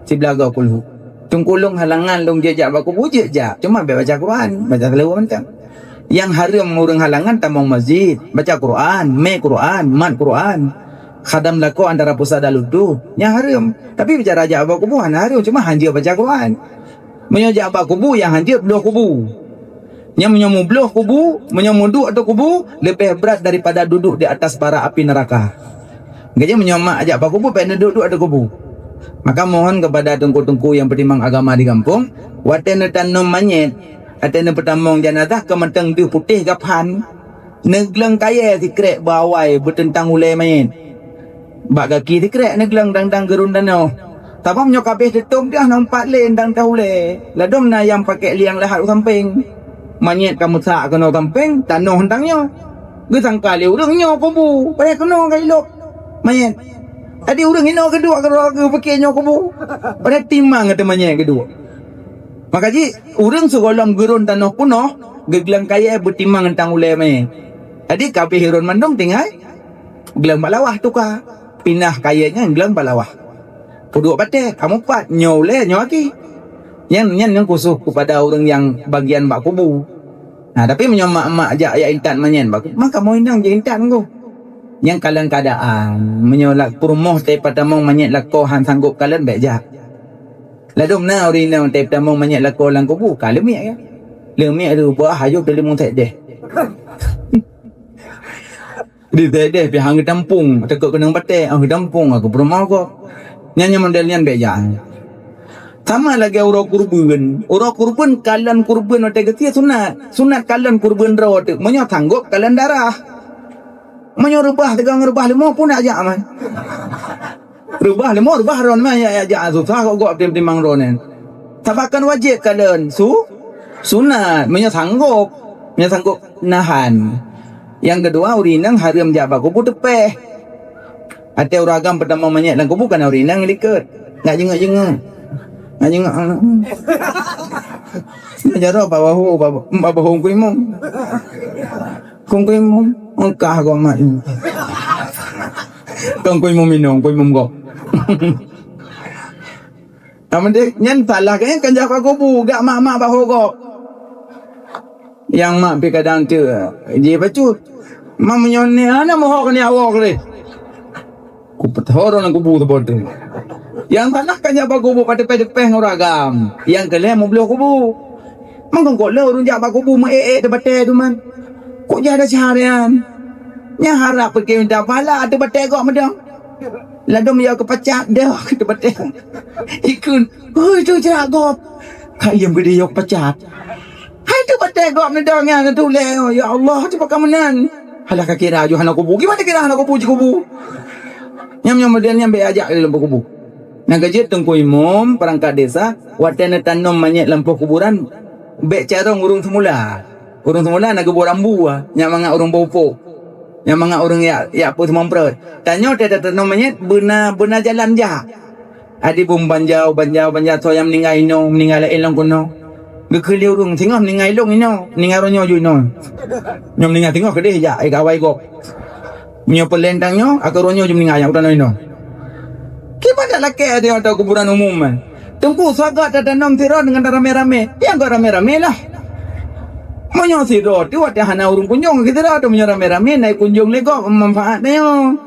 Siblah goe kulhu. Teungku lôn halangan lôn jeuet jak bak kubu, jeuet jak. Cuma bèk baca Quran. Baca salawat mantong. Nyang hareuem ureueng halangan tamong masjid, baca Quran, mé Quran, mat Quran. Khadam lakoe antara pusat dan lutô, nyan hareuem. Tapi bicara jak bak kubu hana hareuem, cuma hanjeuet baca Quran. Meunyoe jak bak kubu, nyang hanjeuet bloh kubu. Nyan meunyoe mubloh kubu, meunyoe muduek ateueh kubu, leubeh brat daripada duduk di atas bara api neraka. Jadi meunyoe mak jak bak kubu, bèk neuduek-duek ateueh kubu. Maka mohon kepada teungku-teungku nyang peutimang agama di gampông, watèe neutanom manyét, Watèe neupeutamong janazah keu mantong deuh putéh gaphan, neugleueng kayèe sikrek beuawai beuteuntang ulèe manyét. Bak gaki sikrek neugleueng dang-dang geurôn tanoh. Sabab nyoe ka abéh teutom teuh na umpat lé dang teuh ulèe. Ladôm na nyang pakèk liang lahat u sampéng. Manyét ka meusak keunoe sampéng, tanoh teuntang nyoe. Geusangka lé ureueng nyoe kubu, padahai keunoe ka ilop manyét. Jadi ureueng inoe geuduek keudroe geupiké nyoe kubu. Padahai timang ateueh manyét geuduek. Maka jih, ureueng sigohlom geurôn tanoh peunoh, geugleueng kayèe beutimang teuntang ulèe manyét. Jadi, ka abéh rôn mandum tinggai, gleueng bak lawah tuka. Pinah kayèe nyan gleueng bak lawah. Peuduek batèe, ka mupat, nyoe ulèe, nyoe gaki. Nyan, nyan nyang khusos keupada ureueng nyang bagian bak kubu. Nah, tapi meunyoe mak-mak jak, jak intat manyét bak kubu, maka kamoe inong jak intat ngon. Nyang kalon keuadaan, meunyoe lam peurumoh teuh peutamong manyét lakoe han sanggop kalon, bèk jak. Ladôm na ureueng inong teutamong manyét lakoe lam kubu, ka leumiek ya. Leumiek reubah, ayo teulimu sek deh. Di sek deh pih han geutampong, takot keunong batée, han geutampong, aku peurumoh gob. Nyan nyang model nyan bék jak. Sama lagée uroe kurban. Uroe kurban, kalon kurban watée geusie sunat. Sunat kalon kurban droe teuk. Meunyoe sanggop, kalon darah. Meunyoe reubah, teungoh reubah leumo pun jak man. Reubah leumo, reubah droe man, ya, ya, jak susah kok gob tim-timang droe nyan. Sabab kan wajéb kalon su-, sunat. Meunyoe sanggop, meunyoe sanggop nahan. Nyang keudua, ureueng inong hareuem jak bak kubu teupeh. Até ureueng agam peutamong manyét lam kubu kana ureueng inong likot. Nggak jenguk-jenguk. Nggak jenguk. Nyan jaroe bak bahu, bak, bak bahu Teungku Imum. Teungku Imum, engkah gob mat. Teungku Imum inong, Teungku Imum gob. Amun deh, nyan salah kan, kan jak bak kubu, gak mak-mak bahu gob. Nyang mak pih kadang teuk jibacut. Mak meunyoe ni hana meuhok ni awak lé. Ku peutoro lam kubu saboh teuk. Nyang salah kan jak bak kubu pateupeh-teupeh ngon ureueng agam. Nyang keu lhée meubloe kubu. Mangkong kok lé ureueng jak bak kubu meu-ék-ék teubatée duman. Kok jah ada seharian. Nyang harap peuke minta pahala ateueh batée gob meudong. Ladôm ya keupacat deh keu teubatée. Ikheun, "Hoi tu jak gob." Ka iem geudeh ya keupacat. Hai teubatée gob meudong nyan tuléh, "Ya Allah, cuba ka meunan." Halah ka kira ju hana kubu. Gimana kira hana kubu jikubu? Nyam-nyam model nyan bék ajak lé lam kubu. Nyang keujeuet Teungku Imum, peurangkat desa, watée neutanom manyét lam poh kuburan, bék carông ureuëng seumula. Ureuëng seumula na geuboh rambu, nyang mangat ureuëng boh upôk. Nyang mangat ureuëng yak, yak peue seumamprot. Tanyoe teuh tanom manyét beuna, beuna jalan jak. Adi bum banjau, banjau, banjau, soe nyang meuninggai inoe, meuninggai laén lom keunoe. Geukheun lé ureuëng, singoh meuninggai lôn inoe, meuninggai uroe nyoe ju inoe. Nyoe meuninggai singoh keudeh jak, eh, kawai gob. Meunyoe peulén tang nyoe, akhé uroe nyoe ju meuninggai nyang uroe nyoe inoe. Kiban dak lakée adi atau kuburan umum, man. Teungku, sagat tatanom sidroe deungon ramé-ramé. Nyang ka ramé-ramé lah. Meunyoe sidroe teuh watée hana ureuëng kunjong keu sidroe teuh, meunyoe ramé-ramé na kunjong lé gob manfaat tanyoe.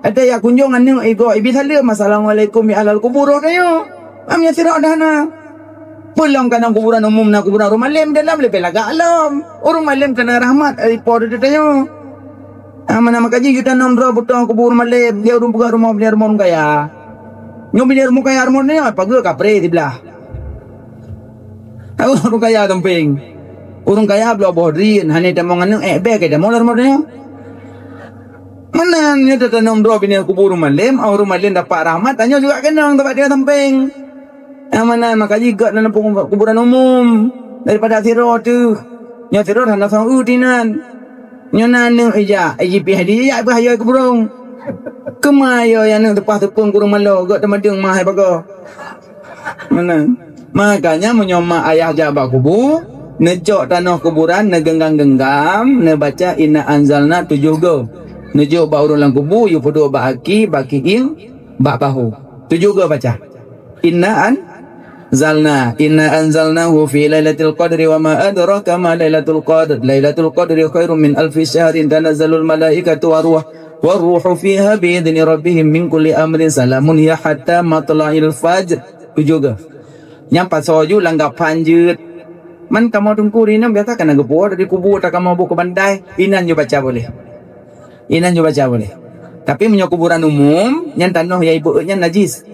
Ada yak kunjong aneuk igo ibi saleuem, "Assalamualaikum ya ahlal kubur," roh tanyoe. Am nyan sidroe dah na. Peulom kana kuburan umum na kuburan ureuëng malém dalam leubeh lagak lom. Ureuëng malém kana rahmat dari po teuh tanyoe. Ah, mana maka jih geutanam droe butong kubur malém, dia ureuëng peugah rumoh, dia rumoh ureuëng kaya. Nyoe bini rumoh kaya rumoh nyoe, pageue kapreh siblah. Ureuëng kaya tumpeng. Ureuëng kaya bloe boh drien, hana tamong aneuk, eh, bék tamong lam rumoh nyoe. Meunan nyoe tatanom droe bini kubur ureuëng malém, ureuëng malém dapat rahmat, tanyoe juga keunong tabat dia tumpeng. Nyang mana maka jih gét lam kubu-, kuburan umum daripada sidroe teuh. Nyoe sidroe hana song eu tinan. Nyoe na aneuk ija, iji pih di ija pih hayoi kuburong. Keuma yo aneuk teupah teupung kureueng malo, gét teumadeueng mah hai bagoe. Mana? Makanya meunyoe mak ayah jak bak kubu, neucok tanoh kuburan, neugenggam-genggam, neubaca inna anzalna tujoh go. Neujok bak ureuëng lam kubu, yue peuduek bak aki, bak kieng, bak bahu. Tujoh go baca. Inna anzalna, inna anzalnahu fi lailatul qadri wa ma adraka ma lailatul qadr. Lailatul qadri khairum min alfi syahrin, tanazzalul malaikatu wa ruh, wa ruhu fiha bi idzni rabbihim min kulli amrin, salamun hiya hatta matla'il fajr. Tujoh go. Nyang pasoe ju langgapan jeuet. Man kamoe teungku rinong biasa kana geupuwoe dari kubu atau kamoe boh keu bantai, inan ju baca boleh. Inan ju baca boleh. Tapi meunyoe kuburan umum, nyan tanoh nyang ibeuet nyan najis.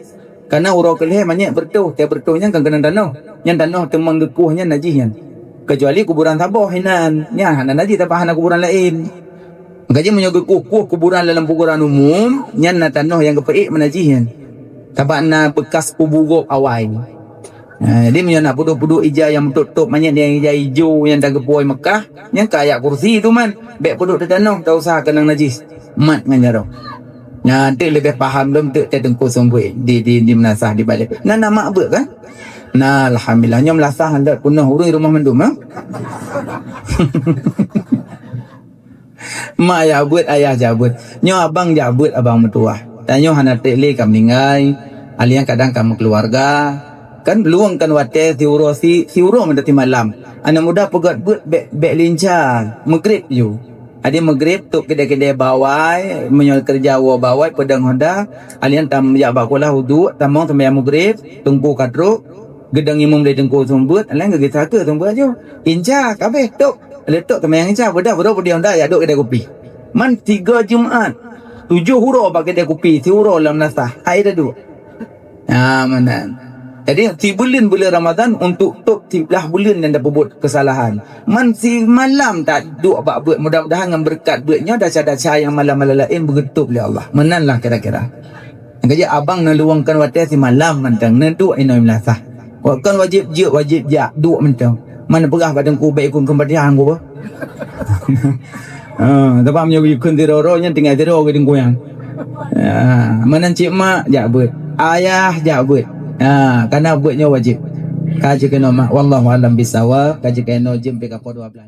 Karena uroe keu lhée manyét beureutoh, tiep beureutoh nyan kan keunong tanoh. Nyan tanoh teuma geukueh nyan najis nyan. Kecuali kuburan saboh inan, nyan hana najis, tapi hana kuburan laén. Maka jih meunyoe geukueh-kueh kuburan lam kuburan umum, nyan na tanoh nyang geupeuék meunajih nyan. Sabab na beukas kubu gob awai. Ha, jadi meunyoe na peuduek-peuduek ija nyang meutot-tot manyét nyang ija ijo nyang tageupuwoe Mekah, nyan ka ayat kursi tu man. Bék peuduek teuh tanoh, tak usah keunong najih. Mat ngon jaroe. Nyan teuk leubeh paham lom teuk teuh teungku seumbui di, di, di meunasah di balée. Na, na mak beuet kan? Na, alhamdulillah. Nyoe meunasah handot peunoh ureuëng rumoh mandum, ha? Mak jak beuet, ayah jak beuet. Nyoe abang jak beuet, abang meutuwah. Tanyoe hana treb lé ka meuninggai. Alèh nyan kadang ka meukeuluwarga. Kan luweng kan watée siuroe si, siuroe meudat simalam. Aneuk muda peugét beuet bék, bék lincah. Meugreb ju. Jadi Maghrib tôb keudè-keudè bawai, meunyoe keureuja woe bawai, peudong honda, alèh nyan tam jak bak kulah uduk, tamong seumayang Maghrib, teungku ka trôk, geudong imum lé teungku seumeubeuet, alèh nyan geugisa keu seumeubeuet ju. Insya, ka abéh, tôb. Lé tôb seumayang Insya, beudah, beudah, beudah honda, jak duek keudè kupi. Man tiga Jumat, tujoh uroe bak keudè kupi, siuroe lam meunasah, hai taduek. Ha, meunan. Jadi, sibuleuen buleuen Ramadan untuk tôb siblaih buleuen nyang tapeubuet keusalahan. Man simalam taduek bak beuet, mudah-mudahan ngon beureukat beuet nyoe desya-desya nyang malam-malam laén beugeutôb lé Allah. Meunan lah kira-kira. Nyang keujeuet abang neuluwangkan watèe simalam mantong, neuduek inoe meunasah. Kon wajéb jeuet, wajéb jak, duek mantong. Man peugah bak teungku, "Bèk ikôt keu Fatihah, Teungku." Ha, sabab meunyoe geukheun sidroe-droe nyan tinggai sidroe keu teungku nyan. Ha, meunan cit mak jak beuet. Ayah jak beuet. Ha, karena beuet nyoe wajéb. Ka jeuet keunoe mak. Wallahu a'lam bissawab. Ka jeuet keunoe jeuem pih ka poh dua blah.